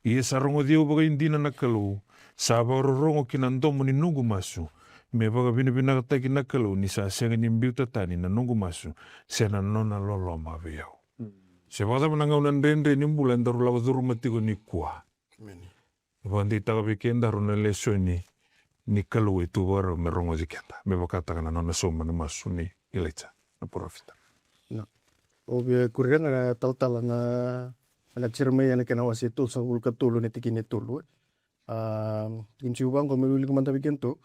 Ia sa rogoci au vakaidina na Kalou, sa vakarorogo ki na domo ni noqu masu, me vakavinavinakataki na Kalou ni sa sega ni biuta tani na noqu masu, se na nona loloma vei au. Se vakacava na gauna dredre ni bula edaru lako curuma tiko nikua. Vakadeitaka vei kedaru na lesoni ni Kalou e tu vakarau me rogoci keda, me vakataka na nona sauma na masu nei Ilaija na parofita. Na. Au via kuria ga na talatala na, na Jeremaia na kena wase tolusagavulu ka tolu na tikina e tolu. A, tikina tiko vaqo me wilika mada vei kedatou.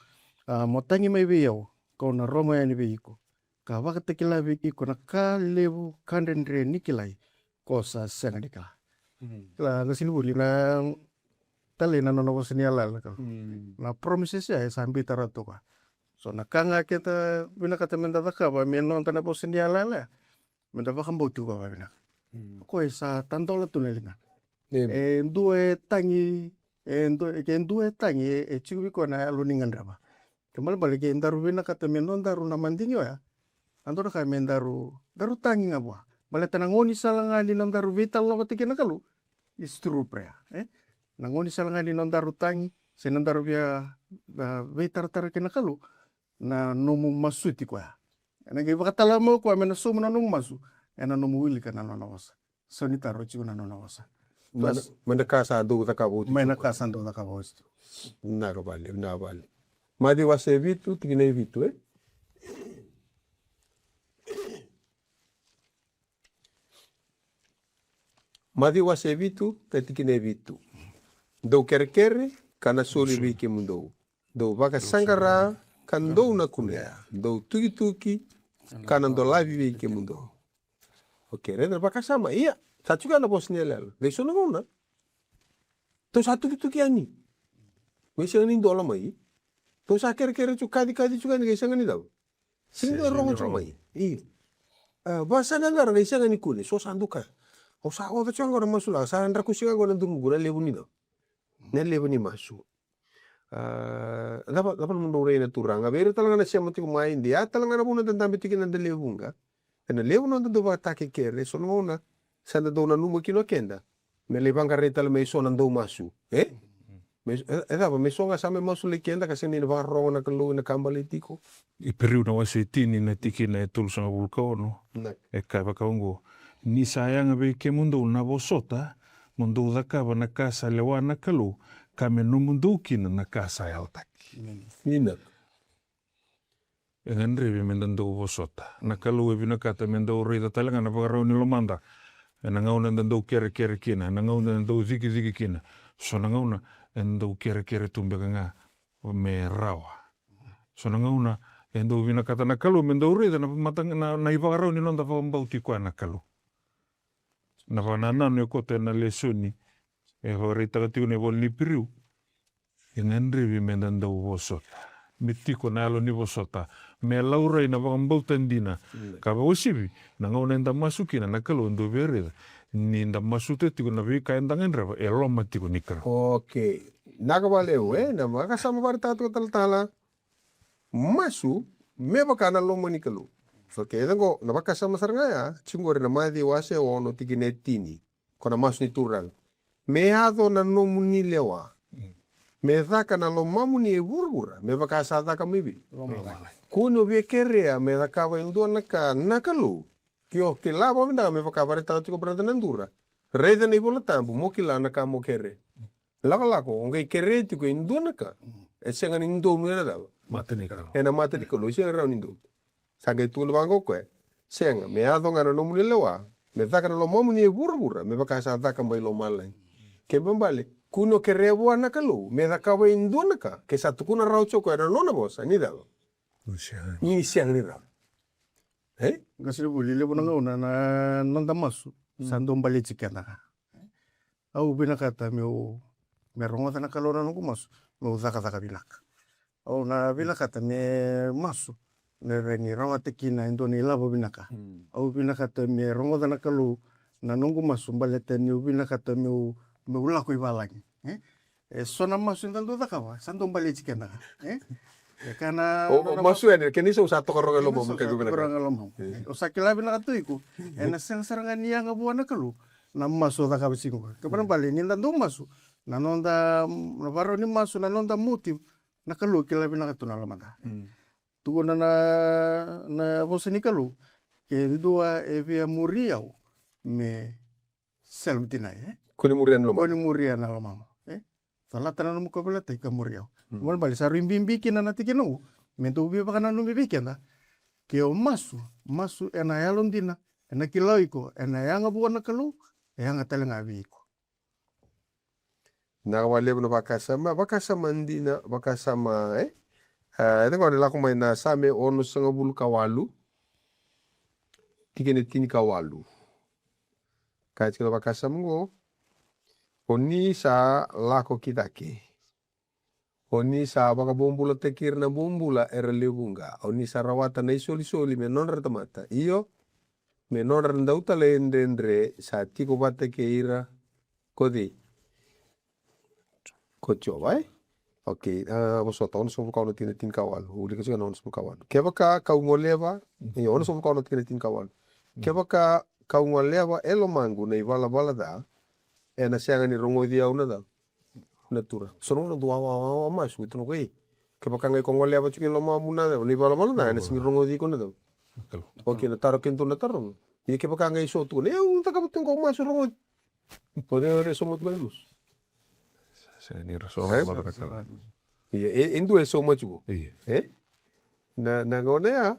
A, mo tagi mai vei au, kau na rogo yani vei iko. Ka vakatakila vei iko na ka levu ka dredre ni kilai, ko sa sega ni kila. Kila, qasenivuli, na Talei na nona vosa ni yalayala na Kalou. Mm. Na promises ya e sa biuta rawa tu koya. So na ka ga keda vinakata meda cakava me noda na vosa ni yalayala ya, meda vakabauti koya vakavinaka. Mm. Koya e sa tadola tu na ligana. Amen. E dua e tagi, e dua, ke dua e tagi, e, e tiko vei koya na yalo ni gadreva. Ke balebale ke daru vinakata me nodaru na madigi oya, a dua na ka me daru, daru tagi ga vua. Baleta na gaunisala ga ni nodaru veitalanoataki na Kalou is through prayer, e? Na gaunisala ga ni nodaru tagi se nodaru via, a, veitaratara kei na Kalou, na nomu masuti koya. Ena qai vakatala mai o koya me na sauma na nomu masu, ena nomu wilika na nona vosa. Sau ni taro tiko na nona vosa. Mai na, mai na ka sa dau cakava oti. Mai na ka sa dau cakava oti. Vinaka vale, vinaka vale. Maciu wase vitu, tikina e vitu, e? Maciu wase vitu, ka tikina e vitu. Dou kerekere, ka na soli vei kemudou. Dou vakasaqara, ka dou na kunea. Dou tukituki, ka na dolavi vei kemudou. Okay, raica na vakasama. Ia, sa tiko ya na vosa ni yalayala. Qai so na gauna, tou sa tukituki yani, qai sega ni dola mai. Tou sa kerekere tiko, kacikaci tiko yani, qai sega ni cava. Sega ni dua e rogo tiko mai. Io. A, vakasaqara, qai sega ni kune, so sa dau kaya. Au sa oca tiko qo na masulaka, sa drakusi ga qo na duruqu, na levu ni cava. Na levu ni masu. A, cava, cava na nomu dau rai na Turaga vei ira tale ga na sema tiko mai, de ya tale ga na vuna da dabe tiko kina da lewe vuqa. Ena levu noda dau vakatakekere, so na gauna sa da dau nanuma kina o keda me lai vaqarai tale mai so na dau masu, e? Me, e, e cava, me so ga sa mai masulaki keda ka sega ni na vakarorogo na Kalou ena ka baleti iko. Iperiu na wase tini na tikina e tolusagavulu ka ono. Na. E kaya vaka oqo: Ni sa yaga vei kemudou na vosota, mo dou cakava na ka sa lewa na Kalou, ka me nomudou kina na ka sa yalataki. Amen. Ina. E gadrevi meda dau vosota. Na Kalou e vinakata me dau raica tale ga na vakarau ni lomada. Ena gauna eda dau kerekere kina, ena gauna eda dau cikiciki kina. So na gauna eda dau kerekere tu beka ga me rawa. So na gauna e dau vinakata na Kalou me dau raica na mata, na, na ivakarau ni noda vakabauti koya na Kalou. Na vakanananu e koto ena lesoni e vakaraitaka tiko na ivola ni Iperiu. E gadrevi meda dau vosota. Me tiko na yalo ni vosota, me laurai na vakabauta dina. Mm. Ka vakauasivi, na gauna eda masu kina, na Kalou e dau via raica ni da masuta tiko na veika eda gadreva e loma tiko ni Kalou. Okay. Naka valevu, e, na vakasama vakaraitaka tiko talatala. Masu me vaka na loma ni Kalou. Okay, e caqo, na vakasama sara ga ya, tiko qori na Maciu wase ono tikina e tini. Ko na masu ni Turaga. Me yaco na nomuni lewa. Mm. Me caka na lomamuni e vuravura me vaka sa caka mai vei? Lomalagi. Kua ni o via kerea me cakava e dua na ka na Kalou, ke o kila vakavinaka me vaka vakaraitaka tiko o Brother Nadura. Raica na iVola Tabu mo kila na ka mo kerea. Lakolako o qai kerea tiko e dua na ka, mm, e sega ni donu ena cava? Mata ni Kalou. Ena mata ni Kalou, e sega ni rawa ni donu. Sa qai tukuna vaqo o koya, sega, me yaco ga na nomuni lewa, me caka na lomamuni e vuravura me vaka sa caka mai lomalagi. Kena ibalebale, kua ni o kerea vua na Kalou me cakava e dua na ka ke sa tukuna rawa tiko o koya na nona vosa ni cava? Ni sega. Ni sega ni rawa. E? Qasenivuli, levu na gauna na noda masu sa dau baleti keda ga. Au vinakata meu, me rogoca na Kalou na noqu masu, meu cakacaka vinaka. Au na vinakata me masu me rawa ni rawata kina e dua na ilavo vinaka. Mm. Au vinakata me rogoca na Kalou na noqu masu baleta niu vinakata meu, meu lako i valagi. E? E so na masu eda dau cakava sa dau baleti keda ga. E? E ka na, o, na, o na masu yani, kena isau sa tokaroga e lomamu, kena isau sa tokaroga e lomamu. E. O sa kila vinaka tu iko, ena sega sara ga ni yaga vua na Kalou na masu o cakava tiko. Kena ibalebale ni da dau masu, na noda, na varau ni masu, na noda motive, na Kalou kila vinaka tu na lomada. Mm. Tukuna na, na vosa ni Kalou, ke dua e via muri au, me self deny, e? Kua ni muria na lomamu. Kua ni muria na lomamu, e? Calata na nomu kauveilatai ka muri au. Mm. Kena ibalebale sa rui bibi kina na tikina oqo me dau veivakananumi vei keda. Ke o masu, masu ena yalodina, ena kila o iko, ena yaga vua na Kalou, e yaga tale ga vei iko. Vinaka vakalevu na vakasama, vakasama dina, vakasama, e? A, e caqo, ni lako mai na Same onosagavulu ka walu, tikina e tinikawalu. Kaya tiko na vakasama oqo: O ni sa lako ki cake. O ni sa vakabobulataki ira na bobula era lewe vuqa. O ni sa rawata na isolisoli me nodra tamata. Io, me nodra na dautalaidredre sa tiko vata kei ira ko cei? Ko Jiova, e? Okei, a, vosota, onosagavulu ka ono tikina tinikawalu. Wilika tiko na onosagavulu ka walu. Kevaka kau goleva, io, onosagavulu ka ono tikina tinikawalu. Kevaka kau goleva e lomaqu na ivalavala ca, ena sega ni rogoci au na cava? Na Turaga. So na gauna dua wawa, wawa masu, e tukuna o koya, e, kevaka qai ko goleva tiko e lomamu na cava? Na ivalavala ca, ena sega ni rogoci iko na cava? Okei, na taro kei dua na taro. Ia kevaka qai so tukuna, e, au cakava tu qo masu rogoci. O cei e sauma tiko na masu? Sega ni ra sauma tiko na Kalou. Ia, e, e dua e sauma tiko. Ia. E? Na, na gauna ya,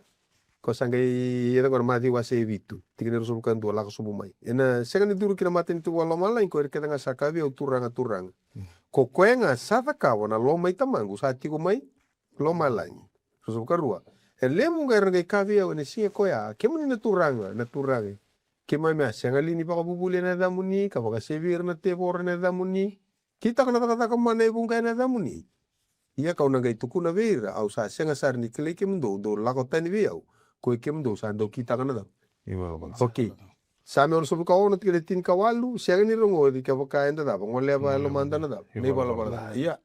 ko sa qai yaco qo na Maciu wase e vitu, tikina e ruasagavulu ka dua, lako sobu mai. Ena sega ni curu ki na matanitu vakalomalagi ko ira kece ga sa kaya vei au, Turaga, Turaga. Ko koya ga sa cakava na loma i Tamaqu sa tiko mai lomalagi. Ruasagavulu ka rua. E lewe vuqa era qai kaya vei au ena siga koya, kemuni na Turaga, na Turaga, keimami a sega li ni vakavuvuli ena yacamuni, ka vakasevi ira na tevoro ena yacamuni, kitaka na cakacaka mana e vuqa ena yacamuni? Ia kau na qai tukuna vei ira, au sa sega sara ni kilai kemudou, dou lako tani vei au, koi kemudou sa dau kitaka na cava? Okei. Same onosagavulu ka ono tikina tinikawalu, sega ni rogoci kevaka eda cava? Goleva e lomada na cava? Na ivalavala ca. Ia.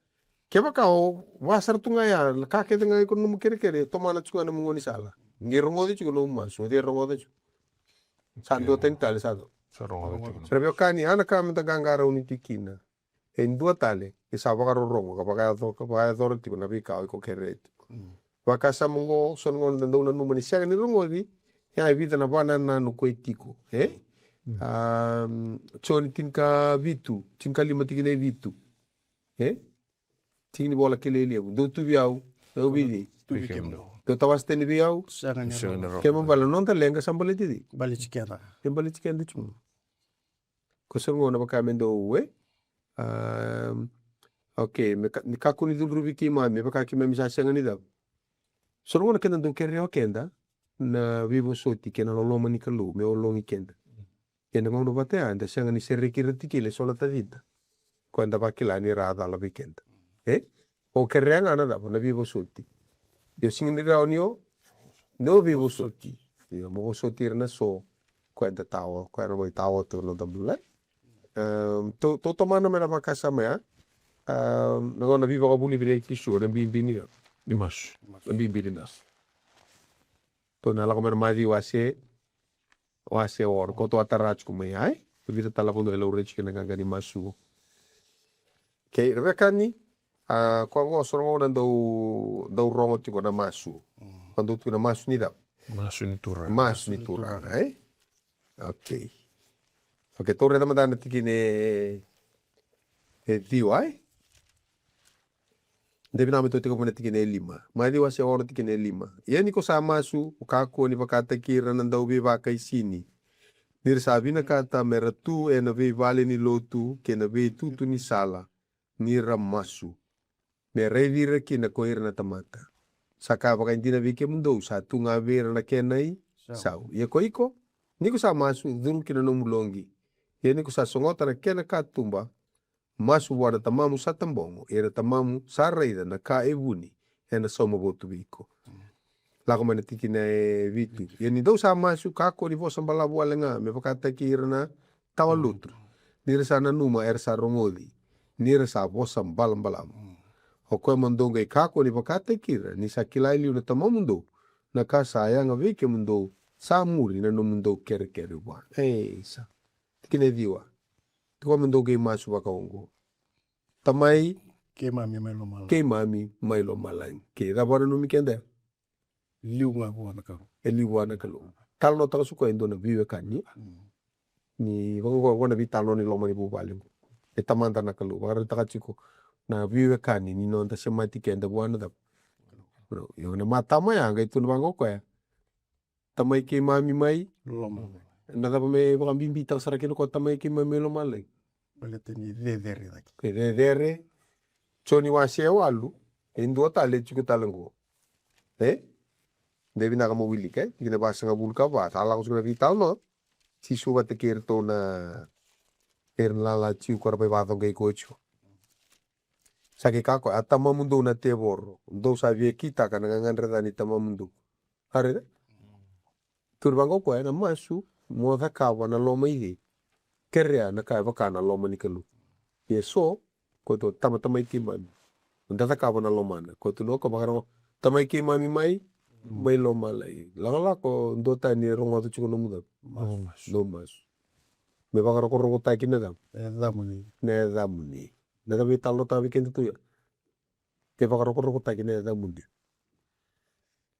Kevaka o vaka sara tu ga ya, na ka kece ga iko na nomu kerekere, tomana tiko ga na nomu gaunisala. Qai rogoci tiko na nomu masu, o cei e rogoca tiko? Sa dua tani tale sa cava? Sa rogoca tiko. Sa ra veiwekani, a na ka meda qaqarauni tiko kina. E dua tale, e sa vakarorogo, ka vakayaco-, ka vakayacora tiko na veika o iko kerea tiko. Vakasama oqo, so na gauna da dau nanuma ni sega ni rogoci, ia e vica na vakanananu ko e tiko, e? Joni tinikavitu, tinikalima tikina e vitu. E? Tiki ni vola kilai levu. Dou tu vei au, au vei cei? Tu vei kemudou. Dou tawase tani vei au. Sega ni rogo. Kena ibalebale na noda leqa sa baleti cei? Baleti keda. E baleti keda tiko. Ko sa gona vaka me dou, e? Am, okei, me ka-, ni kakua ni cudruvi keimami, me vaka keimami sa sega ni cava? So na gauna keda dau kerea o keda na veivosoti kei na loloma ni Kalou me ologi keda. Ia na gauna vata ya eda sega ni sereki ira tiko e so na tacida. Ko eda vakila ni ra a cala vei keda. E? O kerea ga na cava? Na veivosoti. Io, sega ni rawa ni o, ni o veivosoti. Io, mo vosoti ira na so ko eda tawa, ko eda mai tawa tu na noda bula. Em, tou, tou tomana mai na vakasama ya. Em, na gauna veivakavulici ni Jisu, na bibi ni, ni masu. Na bibi ni masu. Tou na lako mai na Maciu wase, wase ono, ko tou a tara tiko mai, ai? Ko vica tale na vanua e laurai tiko na qaqa ni masu. Kei ra veiwekani, a, ko qo so na gauna dau, dau rogo tiko na masu. Mm. Ko dau tiko na masu ni cava? Masu ni Turaga. Masu ni Turaga, e? Okei. Okei, tou raica mada na tikina e, e ciwa, e? De vinaka me tou tekivu na tikina e lima. Maciu wase ono tikina e lima. Ia ni ko sa masu, kakua ni vakataki ira na dauveivakaisini, ni ra sa vinakata me ra tu ena veivale ni lotu kei na veitutu ni sala, ni ra masu, me raici ira kina ko ira na tamata. Sa ka vakaidina vei kemudou, sa tu ga vei ira na kena isau. Ia ko iko, ni ko sa masu, curu ki na nomu loqi. Ia ni ko sa sogota na kena katuba, masu vua na Tamamu sa tabogo, ia na Tamamu sa raica na ka e vuni ena sauma votu vei iko. Lako mai na tikina e vitu. Ia ni dou sa masu, kakua ni vosa balavu wale ga me vakataki ira na tawa lotu. Ni ra sa nanuma era sa rogoci, ni ra sa vosa balabalavu. O koya mo dou qai kakua ni vakataki ira, ni sa kila e liu na Tamamudou na ka sa yaga vei kemudou, sa muri na nomudou kerekere vua. Ei, sa. Tikina e ciwa. Tukuna me dou qai masu vakaoqo. Tamai keimami mai lomalagi. Keimami mai lomalagi. Ke cava na nomu keda? Liu ga vua na Kalou. E liu vua na Kalou. Talanoataka tiko e dua na veiwekani. Mm. Ni vaka, vaka, vaka na veitalanoa ni loma ni vuvale. E Tamada na Kalou. Vakaraitaka tiko na veiwekani ni noda semati keda vua na cava? Io, na matama ya qai tukuna vaqo o koya. Tamai keimami mai lomalagi. Na cava me vakabibitaka sara kina ko Tamai keimami mai lomalagi? Baleta ni cecere cake. Ke cecere. Joni wase e walu, e dua tale e tiko tale qo. E? De vinaka mo wilika, e? Tikina vasagavulu ka va, sa lako tiko na veitalanoa. Jisu vata kei iratou na, Era na lala tiko, ko ra mai vakacoqai koya tiko. Sa kei kaya o koya, a tamamudou na tevoro, dou sa via kitaka na gagadre ca ni tamamudou. A raica? Tukuna vaqo o koya, na masu mo cakava na loma i cei? Kerea na ka e vaka na loma ni Kalou. Ia so, ko tou tama, tamai keimami, da cakava na lomana. Ko tou na, ko vakarogo, tamai keimami mai, mai lomalagi. Lakolako duatani e rogoca tiko nomu cava? Nomu masu. Nomu masu. Me vakarokorokotaki na cava? Na yacamuni. Na yacamuni. Na cava e talanoataka vei keda tu ya? Ke vakarokorokotaki na yacamuni.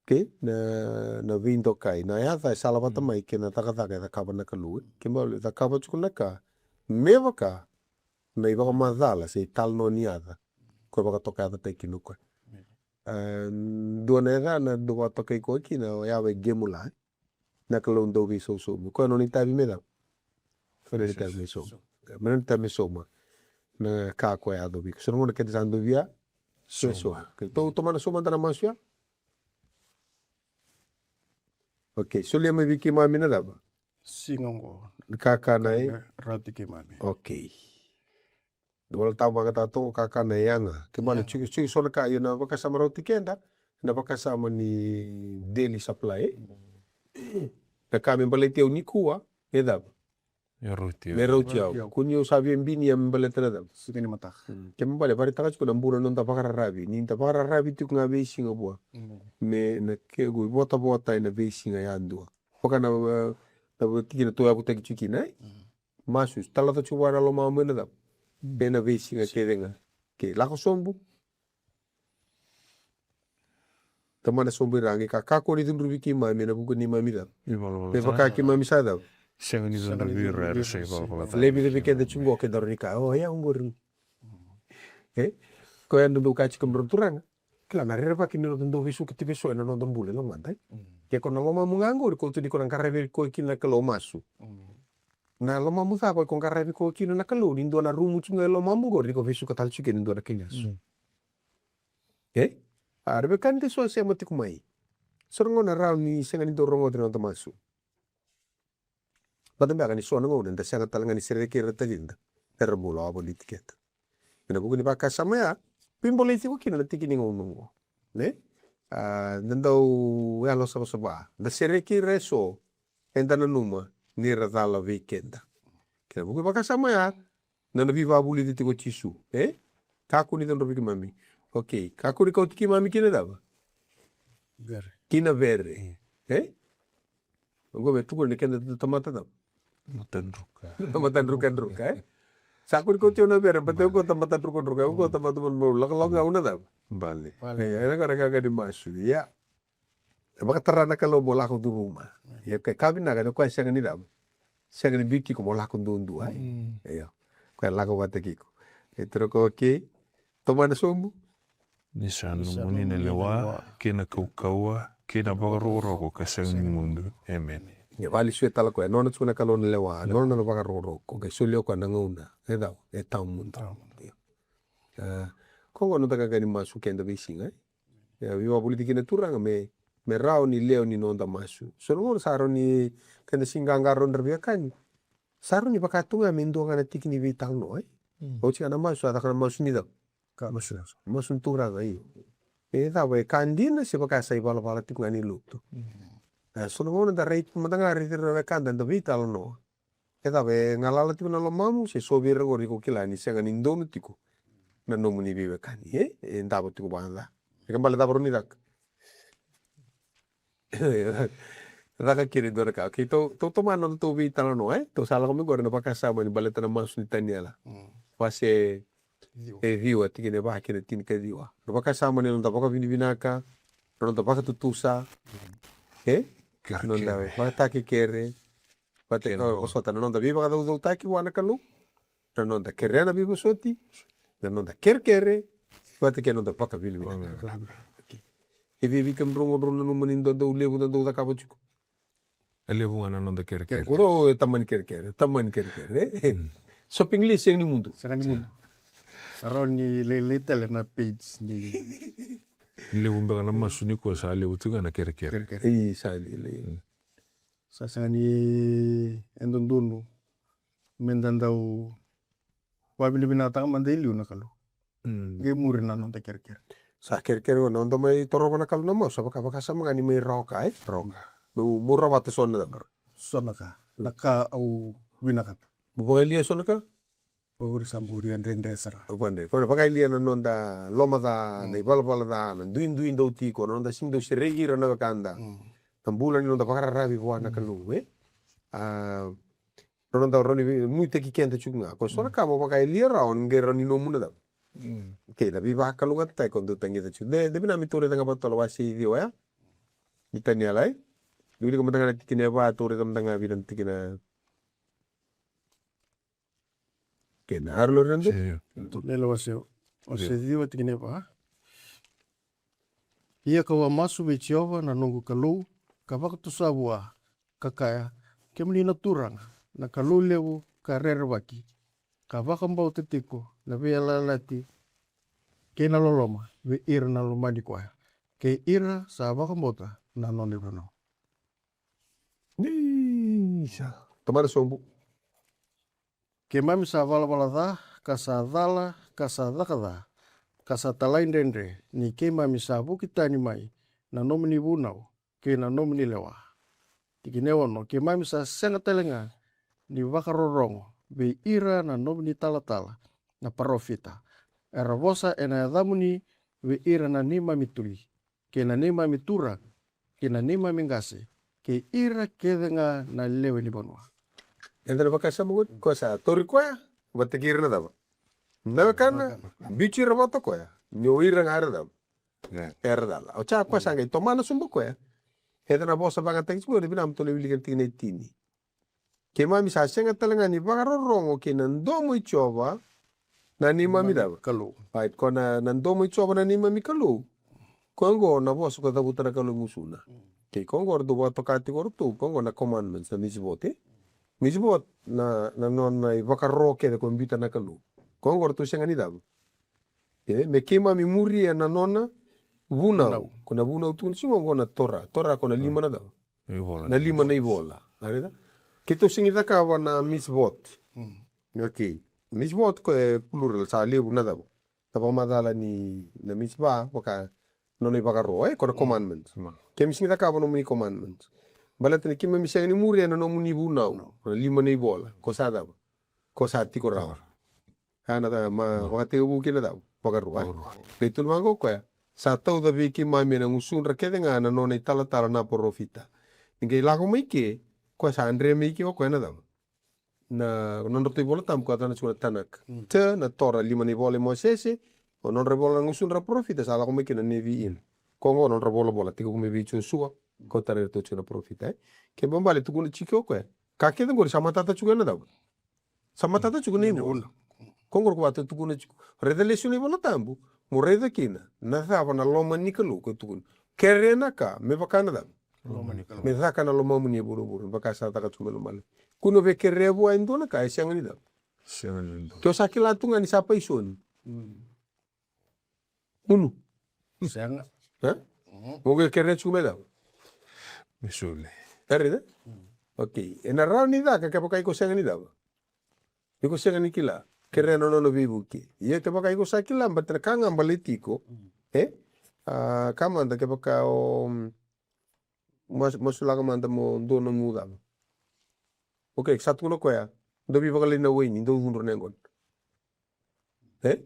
Okei, na, na veidokai, na yaca e sala vata mai kei na cakacaka e cakava na Kalou, e. Ke bale cakava tiko na ka me vaka na ivakamacala se italanoa ni yaca ko e vakatokayacataki kina o koya. E, dua na yacana dau vakatokai koya kina, o Yave Gemula, e. Na Kalou dau veisausaumi. Koya nona itavi me cava? Koya nona itavi me sauma. Me nona itavi me sauma na ka ko e yacovi iko. So na gauna keda sa dau via veisau. Okei, tou tomana so mada na masu ya. Okei, solia mai vei keimami na cava? Siga oqo. Kakana e rauti keimami. Okei. Dua na tavagata toka, kakana e yaga. Ke bale tiko, tiko so na ka, io, na vakasama rauti keda, na vakasama ni daily supply, e? Na ka me baleti au nikua, me cava? Me rauti au. Me rauti au. Kua ni au sa via binia me baleta na cava? Siga ni mataka. Mm. Ke me bale, vakaraitaka tiko na bula na noda vakararavi. Ni da vakararavi tiko ga veisiga vua. Mm. Me na ke, votavota ena veisiga yadua. Vaka na, e, na tikina tou yavutaki tiko kina, e? Mm. Masu, talaca tiko vua na lomamu ena cava? Mm. Ena veisiga kece ga. Ke lako sobu. Tomana sobu i ra, qai ka, kakua ni cudruvi keimami ena vuku ni neimami cava? Ivalavala ca. Me vaka keimami sa cava? Sega ni cudruvi ira era sa ivalavala ca. Levu vei keda tiko qo, keda rawa ni kaya, o, ya oqori. E? Koya dodou kaya tiko na turaga. Kila na rerevaki ni noda dau veisuketi vei so ena noda bula e lomada, e? Mm. Ke ko na lomamu ga oqori, ko tu ni ko na qaravi koya kina na Kalou, masu. Mm. Na lomamu cava ko qaravi koya kina na Kalou, ni dua na rumu tu ga e lomamu oqori, ni ko veisuka tale tu kina ni dua na kai gasu. Mm. E? A, ra veiwekani, da so sema tiko mai. So na gauna rawa ni sega ni dau rogoci na noda masu. Vata beka ni so na gauna da sega tale ga ni sereki ira tacida, era bula wavoliti keda. Ena vuku ni vakasama ya, veibolei tiko kina na tiki ni gauna oqo. Ne? A, da dau yalosavasava. Da sereki ira eso, eda nanuma ni ra cala vei keda. Kena vuku ni vakasama ya, na nona veivakavulici tiko o Jisu, e? Kakua ni cudruvi keimami. Okei, kakua ni kauti keimami ki na cava? Vere. Ki na vere. Mm. E? Oqo me tukuna ni keda tamata cava? Matadruka. Matadrukadruka, e? Sa kua ni kauti au na vere, baleta oqo tamata drukadruka, oqo tamata malumalumu, lakolako ga au na cava? Bale. Bale. E, ena ka, ena ka ni masu, ia. E vakatara na Kalou mo lako curuma. Ia, ka, ka vinaka ni o koya sega ni cava? Sega ni biuti iko mo lako duadua, e? Mm. Io. O koya lako vata kei iko. E, toro ko, okei. Tomana sobu. Ni sa nomuni na lewa, kei na kaukauwa, kei na vakarokoroko ka sega ni mudu. Emeni. Ia, valesu e tale o koya, nona tiko na Kalou na lewa, nona na vakarokoroko, qai solia o koya na gauna e cava? E tawamudu. Tawamudu. Io. A, ko oqo noda qaqa ni masu keda veisiga, e? Ia, veivakavulici kina na Turaga me, me rawa ni lewe ni noda masu. So na gauna sa rawa ni keda sega ni qaqarauni ira na veiwekani. Sa rawa ni vaka tu ga me dua ga na tiki ni veitalanoa, e? Mm. Oti ga na masu, a caka na masu ni cava? Ka masu. Masu ni Turaga, io. E cava, e ka dina se vaka sa ivalavala tiko ga ni lotu? Mm. E, so na gauna da raica mada ga, raici ira na wekada, da veitalanoa. E cava, e galala tiko na lomamu, se so vei ira oqori ko kila ni sega ni donu tiko na nomuni veiwekani, e? E davo tiko vakaca. E ka bale cava rawa ni caka? Caka kina e dua na ka. Okei, tou, tou tomana na nodatou veitalanoa, e? Tou sa lako mai qori na vakasama ni baleta na masu ni Taniela. Mm. Wase ciwa. E ciwa, tikina e va kei na tinikaciwa. Na vakasama ni noda vakavinavinaka, na noda vakatutusa, e? Kerekere. Noda vakatakekere. Vata, kei na, o, vosota, na noda veivakacaucautaki vua na Kalou, na noda kerea na veivosoti, na noda kerekere, vata kei na noda vakavinavinaka. Vakavinavinaka. Okei. E vei vei kemudrau qo drau nanuma ni dodou levu, dodou cakava tiko? E levu ga na noda kerekere. Kere, ko e tamani kerekere, tamani kerekere, e? Mm. Shopping list sega ni mudu. Sega ni mudu. Rawa ni lailai tale na page ni. Ni levu beka na masu nikua, sa levu tu ga na kerekere. Kerekere. Io, sa lailai. Mm. Sa sega ni e dodonu me da dau Vakavinavinakataka mada e liu na Kalou. Mm. Qai muri na noda kerekere. Sa kerekere qo, noda mai torova na Kalou na masu, sa vaka, vakasama ga ni mai rawa ka, e? Rawa ka. Meu, meu rawata so na cava? So na ka. Na ka au vinakata. Mo vakayalia so na ka? Au sa bau dredre sara. Au vakadre. Ko na vakayalia na noda loma ca, na ivalavala ca, na duidui dau tiko, na noda sega ni dau sereki ira na wekada. Mm. Na bula ni noda vakararavi vua na Kalou, e? A, na noda rawa ni vei-, nuitaki keda tiko ga. Ko so na ka mo vakayalia rawa, ni qai rawa ni nomu na cava. Mm. Okei, na veivakalougatataki ko dau tagica tiko. De, de vinaka me tou raica ga vakatotolo wase e ciwa ya. Ni Taniela, e? Wilika mada ga na tikina e va, tou raica mada ga vei na tikina. Okei, na aro lori na dua. Sio. Daniela wase, wase ciwa tikina e va. Ia ka'u a masu vei Jiova na noqu Kalou, ka vakatusa vua, ka kaya, kemuni na Turaga, na Kalou levu ka rerevaki, ka vakabauta tiko na veiyalayalati kei na loloma vei ira na lomani koya, kei ira sa vakabauta na nona ivunau. Ni sa. Tomana sobu. Keimami sa valavala ca, ka sa cala, ka sa caka ca, ka sa talaidredre, ni keimami sa vuki tani mai na nomuni vunau kei na nomuni lewa. Tikina e ono, keimami sa sega tale ga ni vakarorogo vei ira na nomuni talatala na parofita, era vosa ena yacamuni vei ira na neimami tui, kei na neimami turaga, kei na neimami qase, kei ira kece ga na lewe ni vanua. Eda na vakasama qo, ko sa tauri koya vata kei ira na cava? Na wekana, biuti ira vata koya ni o ira ga era cava? Era cala. O sa koya sa qai tomana sobu koya. Eda na vosa vakayagataki tiko, eda vinaka me tou lai wilika na tikina e tini. Keimami sa sega tale ga ni vakarorogo kei na domo i Jiova na neimami cava? Kalou. Right, ko na, na domo i Jiova na neimami Kalou. Ko oqo na vosa ko cavuta na Kalou e gusuna. Kei ko oqo ratou vakatoka tiko ratou, ko oqo na commandments, na mitzvot, e? Mitzvot, na, na nona ivakaro kece ko biuta na Kalou. Ko oqo ratou sega ni cava? E, me keimami muria na nona vunau. Vunau. Ko na vunau tukuna tiko oqo na Torah. Torah ko na lima na cava? Ivola. Na lima na ivola. A raica? Keitou sega ni cakava na mitzvot. Mm. Okay. Mitzvot ko e plural, sa levu na cava? Na vakamacala ni na mitzvah, vaka nona ivakaro, e, ko na commandments. Mm. Keimami sega ni cakava nomuni commandments. Baleta ni keimami sega ni muria na nomuni vunau. No. Na lima na ivola. Ko sa cava? Ko sa tiko rawa. Rawa. A na cava, ma, vakatekivu kina cava? Vakarua. Vakarua. Qai tukuna vaqo o koya, sa tauca vei keimami ena gusudra kece ga na nona italatala na parofita. Ni qai lako mai ke, koya sa dre mai ke o koya na cava? Na nodratou iVola Tabu ka cana tiko na Tanakh. Mm. Te na Torah, lima na ivola i Mosese, o nodra ivola na gusudra parofita sa lako mai ke na Nevi'im. Ko oqo nodra volavola tekivu mai vei Josua, ko tara iratou tiko na parofita, e. Ke babale tukuna tiko o koya. Ka kece qori sa matata tiko ena cava? Sa matata tiko na ivola. Ko qori ko vata tukuna tiko. Raica lesu na iVola Tabu, mo raica kina na cava na loma ni Kalou ko tukuna. Kerea na ka me vaka na cava? Loma ni Kalou. Me caka na lomamuni e vuravura, me vaka sa caka tiko mai lomalagi. Kua ni o via kerea vua e dua na ka e sega ni cava? Sega ni dua. Ke o sa kila tu ga ni sa paisoni. Mm. Unu. Sega. E? Mm. Mo qai kerea tiko me cava? Me soli. E raica? Mm. Okay. Ena rawa ni caka kevaka iko sega ni cava? Iko sega ni kila. Kerea na nona veivuke. Ia kevaka iko sa kila, baleta na ka ga baleti iko. Mm. E? A, ka mada kevaka o, mm, mas-, masulaka mada mo dua nomu cava. Okay, sa tukuna o koya. Dou veivakalai na waini, dou cudru na yaqona. E?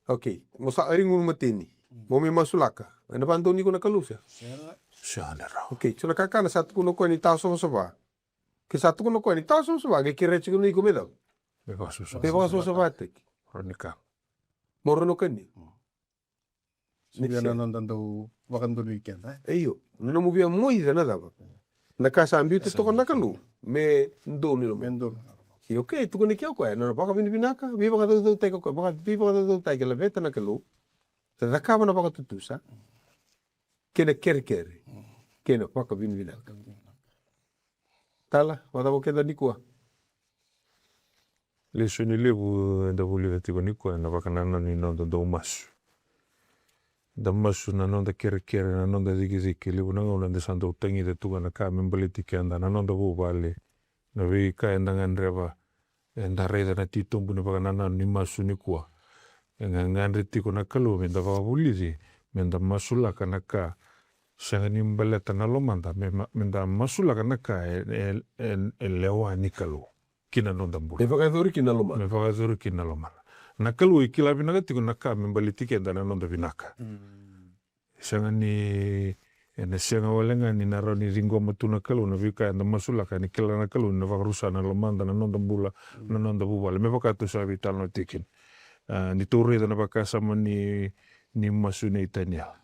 Okay. Mo sa ari gunu mateni. Mm. Mo mai masulaka. Ena vakadonui iko na Kalou se? Sega. Sega ni rawa. Okay, so na kakana sa tukuna o koya ni tawasavasava. Ke sa tukuna o koya ni tawasavasava, qai kerea tiko na iko me cava? Me vakasavasavataki. Me vakasavasavataki. Rawa ni ka. Mo rawa ni o kania. Mm. Ni sega. Na noda dau vakadonui keda, e? Io, na nomu via moica na cava? Na ka sa biuta toka na Kalou me donu i loma. Me donu. Io, okay, tukuna ke o koya, na nona vakavinavinaka, veivakacaucautaki o koya, vaka-, veivakacaucautaki, laveta na Kalou, cakava na vakatutusa, kei na kerekere, kei na vakavinavinaka. Tala, vakacava o keda nikua? Lesoni levu eda vulica tiko nikua ena vakanananu ni noda dau masu. Da masu na noda kerekere, na noda cikecike, levu na gauna eda sa dau tagica tu ga na ka me baleti keda, na noda vuvale, na veika eda gadreva Eda raica na titobu ni vakanananu ni masu nikua. E gagadre tiko na Kalou me da vakavulici, me da masulaka na ka sega ni baleta na lomada, me, ma- me da masulaka na ka e, e, e, e lewa ni Kalou ki na noda bula. Me vakayacori kina na lomana. Me vakayacori kina na lomana. Na Kalou e kila vinaka tiko na ka me baleti keda na noda vinaka. Sega ni, ena sega wale ga ni na rawa ni ciqoma tu na Kalou na veika eda masulaka, ni kila na Kalou ni na vakarusa na lomada, na noda bula, na noda vuvale. Me vaka tou sa veitalanoa tiko kina. A, ni tou raica na vakasama ni, ni masu nei Taniela.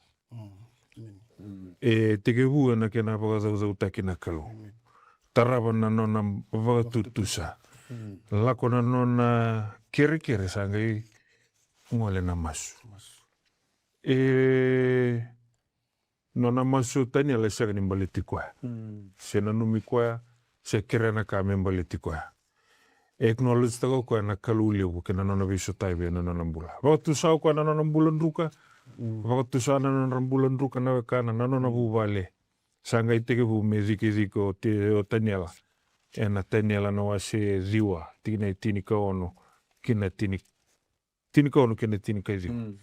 E tekivu ena kena vakacaucautaki na Kalou. Tarava na nona vakatutusa. Lako na nona kerekere, sa qai gole na masu. E nona masu o Taniela e sega ni baleti koya. Se nanumi koya, se kerea na ka me baleti koya. E acknowledge taka o koya na Kalou levu kei na nona veisotavi ena nona bula. Vakatusa o koya na nona bula druka, vakatusa na nona bula druka na wekana, na nona vuvale. Sa qai tekivu me cikecike o Te- o Taniela. Ena Taniela na wase ciwa, tikina e tinikaono ki na tini- tinikaono kei na tinikaciwa.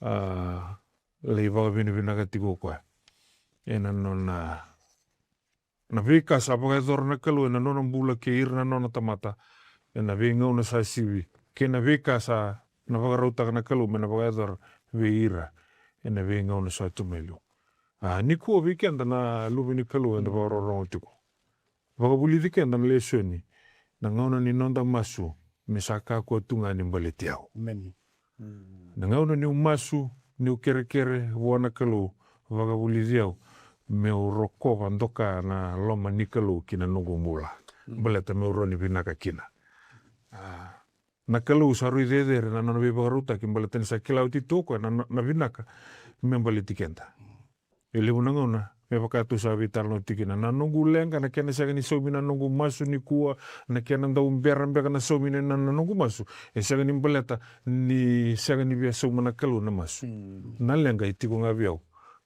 A, lai vakavinavinaka tiko o koya ena nona, na veika sa vakayacora na Kalou ena nona bula kei ira na nona tamata ena veigauna sa sivi, kei na veika sa na vakarautaka na Kalou me na vakayacora vei ira ena veigauna sa tu mai liu. A, nikua vei keda na luve ni Kalou eda vakarorogo tiko, vakavulici keda na lesoni, na gauna ni noda masu me sa kakua tu ga ni baleti au. Na gauna niu masu, niu kerekere vua na Kalou, vakavulici au meu rokova doka na loma ni Kalou ki na noqu bula. Baleta meu rawa ni vinaka kina. A, na Kalou sa rui cecere na nona veivakarautaki, baleta ni sa kila oti tu o koya na, na, na vinaka me baleti keda. E levu na gauna, me vaka tou sa veitalanoa tiko kina, na noqu leqa, na kena sega ni saumi na noqu masu nikua, na kena dau bera beka na saumi na, na, na noqu masu, e sega ni baleta ni sega ni via sauma na Kalou na masu. Na leqa e tiko ga vei au,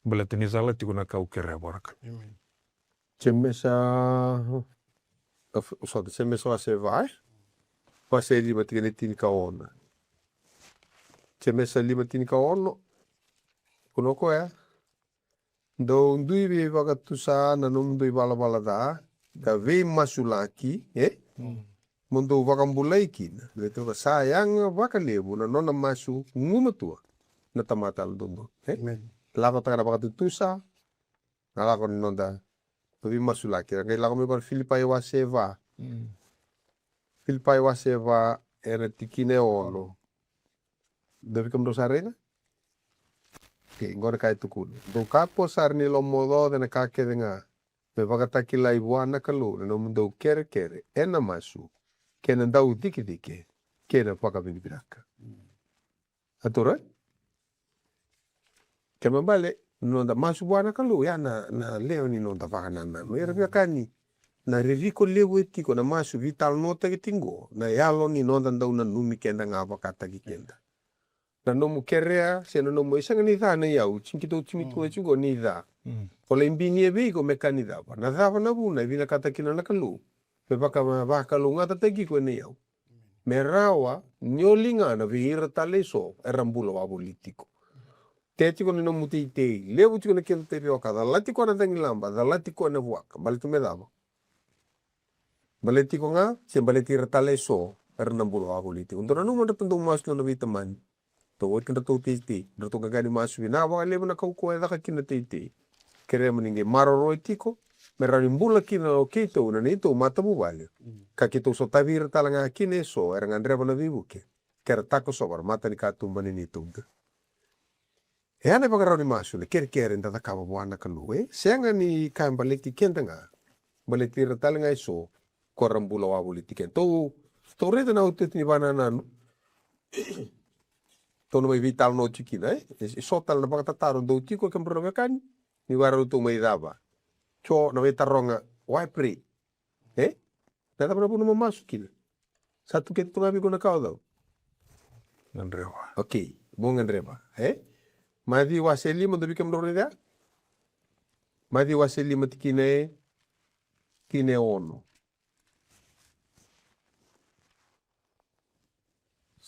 baleta ni cala tiko na ka au kerea vua na Kalou. Jemesa, a, f- sota, Jemesa wase va, e? Wase lima, tikina e tinikaono. Jemesa lima, tinikaono. Kona o koya, dou dui veivakatusa na nomudou ivalavala ca, ka veimasulaki, e? Mo dou vakabulai kina. Vei toka sa yaga vakalevu na nona masu gumatua na tamata yalododonu, e? Lako taka na vakatutusa, na lako ni noda veimasulaki. Qai lako mai vua na Filipai wase va. Filipai wase va, ena tikina e ono. Dou vei kemudou sa raica? Okei, qo na ka e tukuna. Dou kakua sara ni lomaocaoca ena ka kece ga, me vakatakilai vua na Kalou na nomudou kerekere ena masu, kei na dau cikecike, kei na vakavinavinaka. A taura? Kena ibalebale, noda masu vua na Kalou, ya na, na lewe ni noda vakanananu. Era veiwekani, na ririko levu e tiko na masu veitalanoataki tiko, na yalo ni noda dau nanumi keda ga vakataki keda. Na nomu kerea, se na nomu, e sega ni ca na iyau, tini keitou tini tu e tiko ni ca. O lai binia vei iko me ka ni cava. Na cava na vuna e vinakata kina na Kalou me vaka, vakalougatataki iko ena iyau. Me rawa ni o ligana vei ira tale eso era bula wavoliti tiko. Te tiko na nomu teitei, levu tiko na kena tevioka, calati koya na cagilaba, calati koya na vuaka, baleta me cava? Baleti iko ga, se baleti ira tale eso era na bula wavoliti tiko. Dou nanuma dratou dau masu na nona veitamani. Tou oti kedratou teitei, dratou qaqa ni masu vinaka vakalevu na kaukauwa e caka kina na teitei. Kerea mo ni qai maroroya tiko, me rawa ni bula kina o keitou, na neitou matavuvale. Ka keitou sotavi ira tale ga kina eso era gadreva na veivuke, ke ra takosova na matanikatuba ni neitou dra. E ya na ivakarau ni masu, na kerekere eda cakava vua na Kalou, e sega ni ka e baleti keda ga, baleti ira tale ga eso ko ra bula wavoliti keda. Tou, tou raica na iotioti ni vakanananu. Tou na mai veitalanoa tiko kina, e? E so tale na vakatataro dau tiko, kemudrau na wekani, ni vakarau tou mai cava. So na veitaroga, why pray? E? Na cava na vuna mo masu kina? Sa tu kece tu ga vei iko na ka o cau? Gadreva. Okei, mo gadreva, e? Maciu wase lima, dou vei kemudrau raica? Maciu wase lima, tikina e, tikina e ono.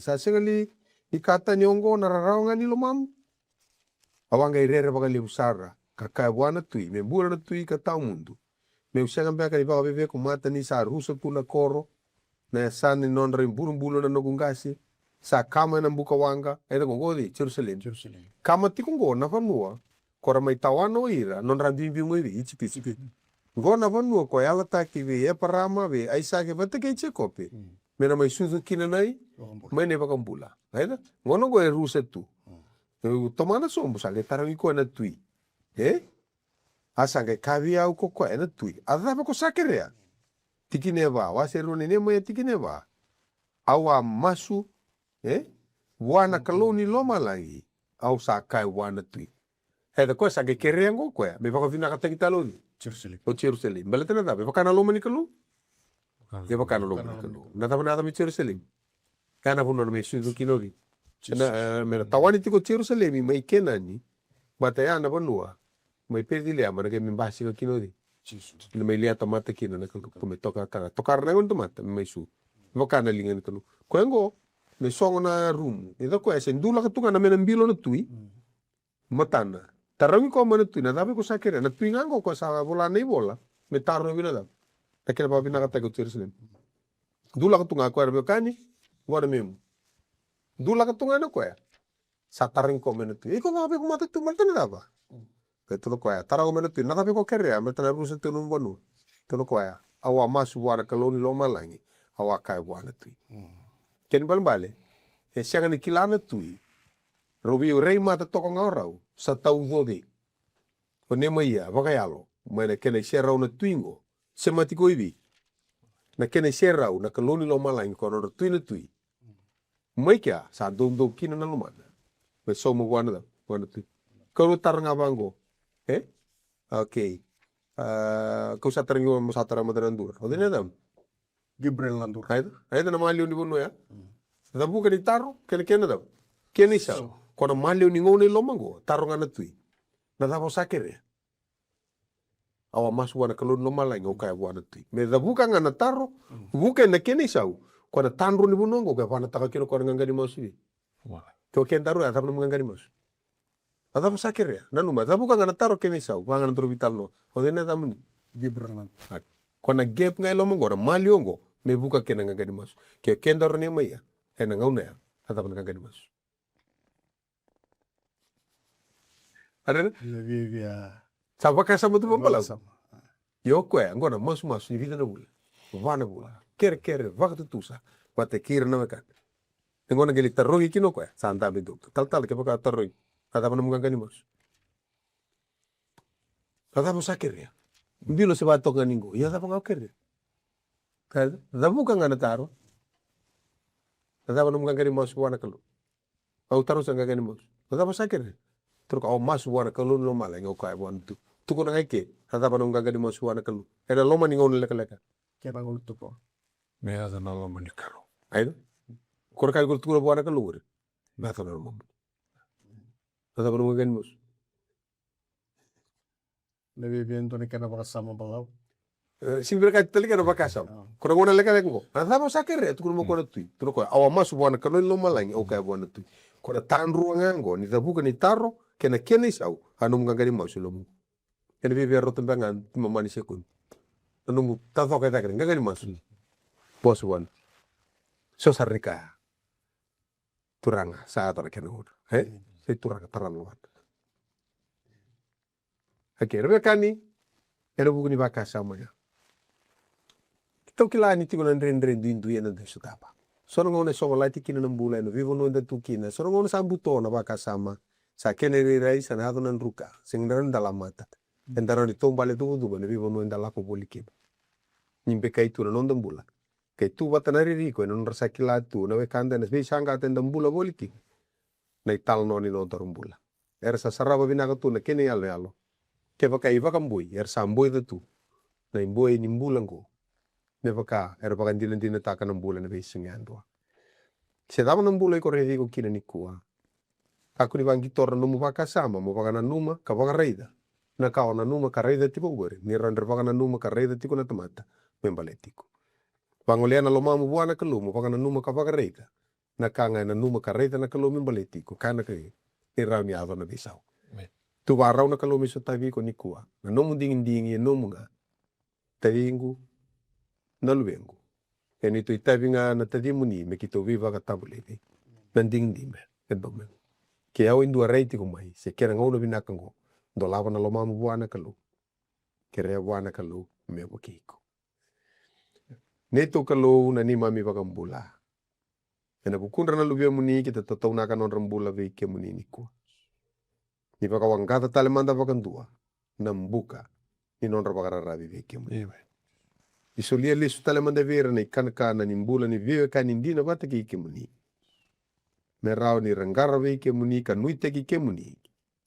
Sa sega li ni ka tani oqo na rarawa ga ni lomamu? Au a qai rere vakalevu sara ka kaya vua na tui, me bula na tui ka tawa mudu. Meu sega beka ni vakaveveku mata ni sa rusa tu na koro, na yasana ni nodra ibulubulu na noqu qase, sa kama ena buka waqa, e na oqo cei? Jerusalemi. Jerusalemi. Kama tiko oqo na vanua ko ra mai tawana o ira, nodra biubiu mai vei? Ijipita. Ijipita. Oqo na vanua ko yalataki vei Eparama, vei Aisake vata kei Jekope, mm, me na mai sucu kina na i, vakabula, mai na ivakabula. Raica? Oqo na oqo e rusa tu. Mm. Au tomana sobu, sa qai tarogi koya na tui. E? A sa qai kaya vei au ko koya na tui, a cava ko sa kerea? Tikina e va, wase rua ni Niemaia tikina e va. Au a masu, e, vua na Kalou ni lomalagi, au sa kaya vua na tui. E, da koya sa qai kerea oqo koya me vakavinakataki tale o cei? Jerusalemi. O Jerusalemi. Baleta na cava? E vaka na loma ni Kalou. E vaka na loma ni Kalou. Na cava na yaca mai Jerusalemi? Ya na vanua na mai sucu kina o cei? Na, e, me na tawani tiko o Jerusalemi mai Kenani, baleta ya na vanua mai Peceliema na qai mai basika kina o cei? Jisu. Na mai lia tamata kina na Kalou, ko me toka tara, tokara na yagona ni tamata me mai su. Vaka na liga ni Kalou. Koya oqo me sogo na rumu. Ia o koya se dulaka tu ga na me na bilo na tui. Matana. Tarogi koya mai na tui, na cava iko sa kerea? Na tui ga oqo koya sa vola na ivola me tarovi na cava? Na kena vakavinakataki o Jerusalemi. Dulaka tu ga koya, ra veiwekani, vua na memu. Dulaka tu ga na koya. Sa tarogi koya mai na tui, iko vakaveimata tu, baleta na cava? Qai tukuna o koya, taroga mai na tui, na cava iko kerea, baleta na rusa tu na nomu vanua? Tukuna o koya, au a masu vua na Kalou ni lomalagi, au a kaya vua na tui. Kena ibalebale, e sega ni kila na tui. Rau veirai mata toka ga o rau, sa taucoci o Nemaia vakayalo mai na kena iserau na tui oqo. Semati ko i vei? Na kena iserau na Kalou ni lomalagi, ko nodra Tui na tui. Mai kea sa doudou kina na lomana me sauma vua na, vua na tui. Kau na taro ga vaqo. E? Okei. A, kau sa tara qo, mo sa tara mada na dura. O cei na yacamu? Gabriel Nadura. Aida, aida na maliwa ni vanua ya. Cavuka ni taro, kena, kena cava? Kena isau. Ko na maliwa ni gauna i loma qo, taro ga na tui, na cava o sa kerea? Au a masu vua na Kalou ni lomalagi, au kaya vua na tui. Me cavuka ga na taro, vuka na kena isau. Ko na tadrua ni vanua qo, ke vanataka kina ko na qaqa ni masu vei. Ke o kedaru ya, cava na nomu qaqa ni masu? A cava sa kerea? Nanuma, cavuka ga na taro, kena isau. Vaka ga na duru veitalanoa. O cei na yacamuni? Gabriel Nadura. Ko na gap ga i loma qo, na maliwa qo, me vuka kena qaqa ni masu. Ke o kedaru Nemaia, ena gauna ya, a cava na qaqa ni masu? Arere? Sa vakasama tu vakabalavu. Ia o koya oqo na masumasu ni vica na vula, va na vula, kerekere, vakatutusa vata kei ira na wekana. E qo na qai lai tarogi kina o koya, sa dabe dou. Talatala, kevaka tarogi, a cava na nomu qaqa ni masu? A cava o sa kerea? Bilo se vakatoka ga ni qo, ia cava ga o kerea? Ka cavuka ga na taro. A cava na nomu qaqa ni masu vua na Kalou? Au taro sa qaqa ni masu. A cava o sa kerea? Tukuna, au masu vua na Kalou ni lomalagi, au kaya vua na tui. Tukuna ga i ke, a cava na nomu qaqa ni masu vua na Kalou? Ena loma ni gauna lekaleka. Kena gauna tuku. Me yaco na loma ni Kalou. Aida. Ko na ka iko tukuna vua na Kalou qori, me yaco na loma. A cava na nomu qaqa ni masu? Na veiveidua na kena vakasama balavu. E, sega ni vinakati tale kena vakasama. Ko na gauna lekaleka qo. A cava o sa kerea? Tukuna mai o koya na tui. Tukuna o koya, au a masu vua na Kalou ni lomalagi, au kaya vua na tui. Ko na tadrua ga qo ni cavuka ni taro kei na kena isau, a nomu qaqa ni masu e loma. Ena veiveirota beka ga, ti mamani sekoni. Na nomu tacoka e cake na qaqa ni masu. Bosu vua na. So sara ni kaya. Turaga, sa yaco na kena gauna. E? Sa i Turaga, tara na lomana. Okei, ra veiwekani, ena vuku ni vakasama ya. Keitou kila ni tiko na dredre duidui eda dui sotava. So na gauna e sovalati kina na bula ena veivanua eda tu kina. So na gauna sa buto na vakasama. Sa kena irairai, sa na yaco na druka. Sega ni rawa ni da lamata. Eda rawa ni taubale cuvacuva ena veivanua eda lako voli kina. Ni bekai tu na noda bula. Ke tu vata na ririko ena nodra sa kila tu na wekada ena veisaqata eda bula voli kina. Na italanoa ni nodaru bula. Era sa sarava vinaka tu na kena iyaloyalo. Kevaka i vakaboi, era sa boica tu na iboi ni bula oqo. Me vaka era vakadinadinataka na bula ena veisiga yadua. Se cava na bula iko raici iko kina nikua. Kakua ni vaqitora na nomu vakasama mo vakananuma ka vakaraica na ka o nanuma ka raica tiko oqori, ni rawa ni ra vakananuma ka raica tiko na tamata me baleti iko. Vagolea na lomamu vua na Kalou mo vakananuma ka vakaraica na ka ga e nanuma ka raica na Kalou me baleti iko, ka na kai ni rawa ni yaco na veisau. Amen. Tu vakarau na Kalou me sotavi iko nikua. Na nomu digidigi e nomu ga. Taciqu, na luvequ, e neitou itavi ga na tacimuni me keitou veivakatavulici. Na digidigi me e dau me. Ke au e dua rai tiko mai, se kena gauna vinaka oqo, dolava na lomamu vua na Kalou. Kerea vua na Kalou me vukei iko. Neitou Kalou na neimami vakabula. Ena vukudra na luvemuni keitou tataunaka nodra bula vei kemuni nikua. Ni vakawaqaca tale mada vakadua na buka ni nodra vakararavi vei kemuni. Amen. Ni solia lesu tale mada vei ira na ikanakana ni bula ni veiwekani dina vata kei kemuni. Me rawa ni ra qara vei kemuni ka nuitaki kemuni.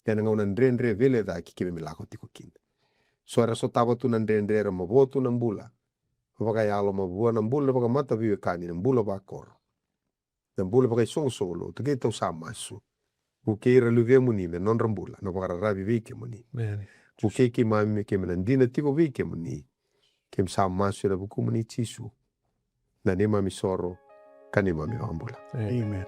Ena gauna dredre veilecaki keimami lako tiko kina. So era sotava tu na dredre, era mavoa tu na bula vakayalo, mavoa na bula na vakamata veiwekani, na bula vakoro. na bula vakaisoqosoqo lotu, keitou sa masu. Vukei ira luvemuni me nodra bula na vakararavi vei kemuni. Vukei keimami me keimami na dina tiko vei kemuni. Keimami sa masu ena vukumuni Jisu, na neimami soro ka neimami vakabula. Amen.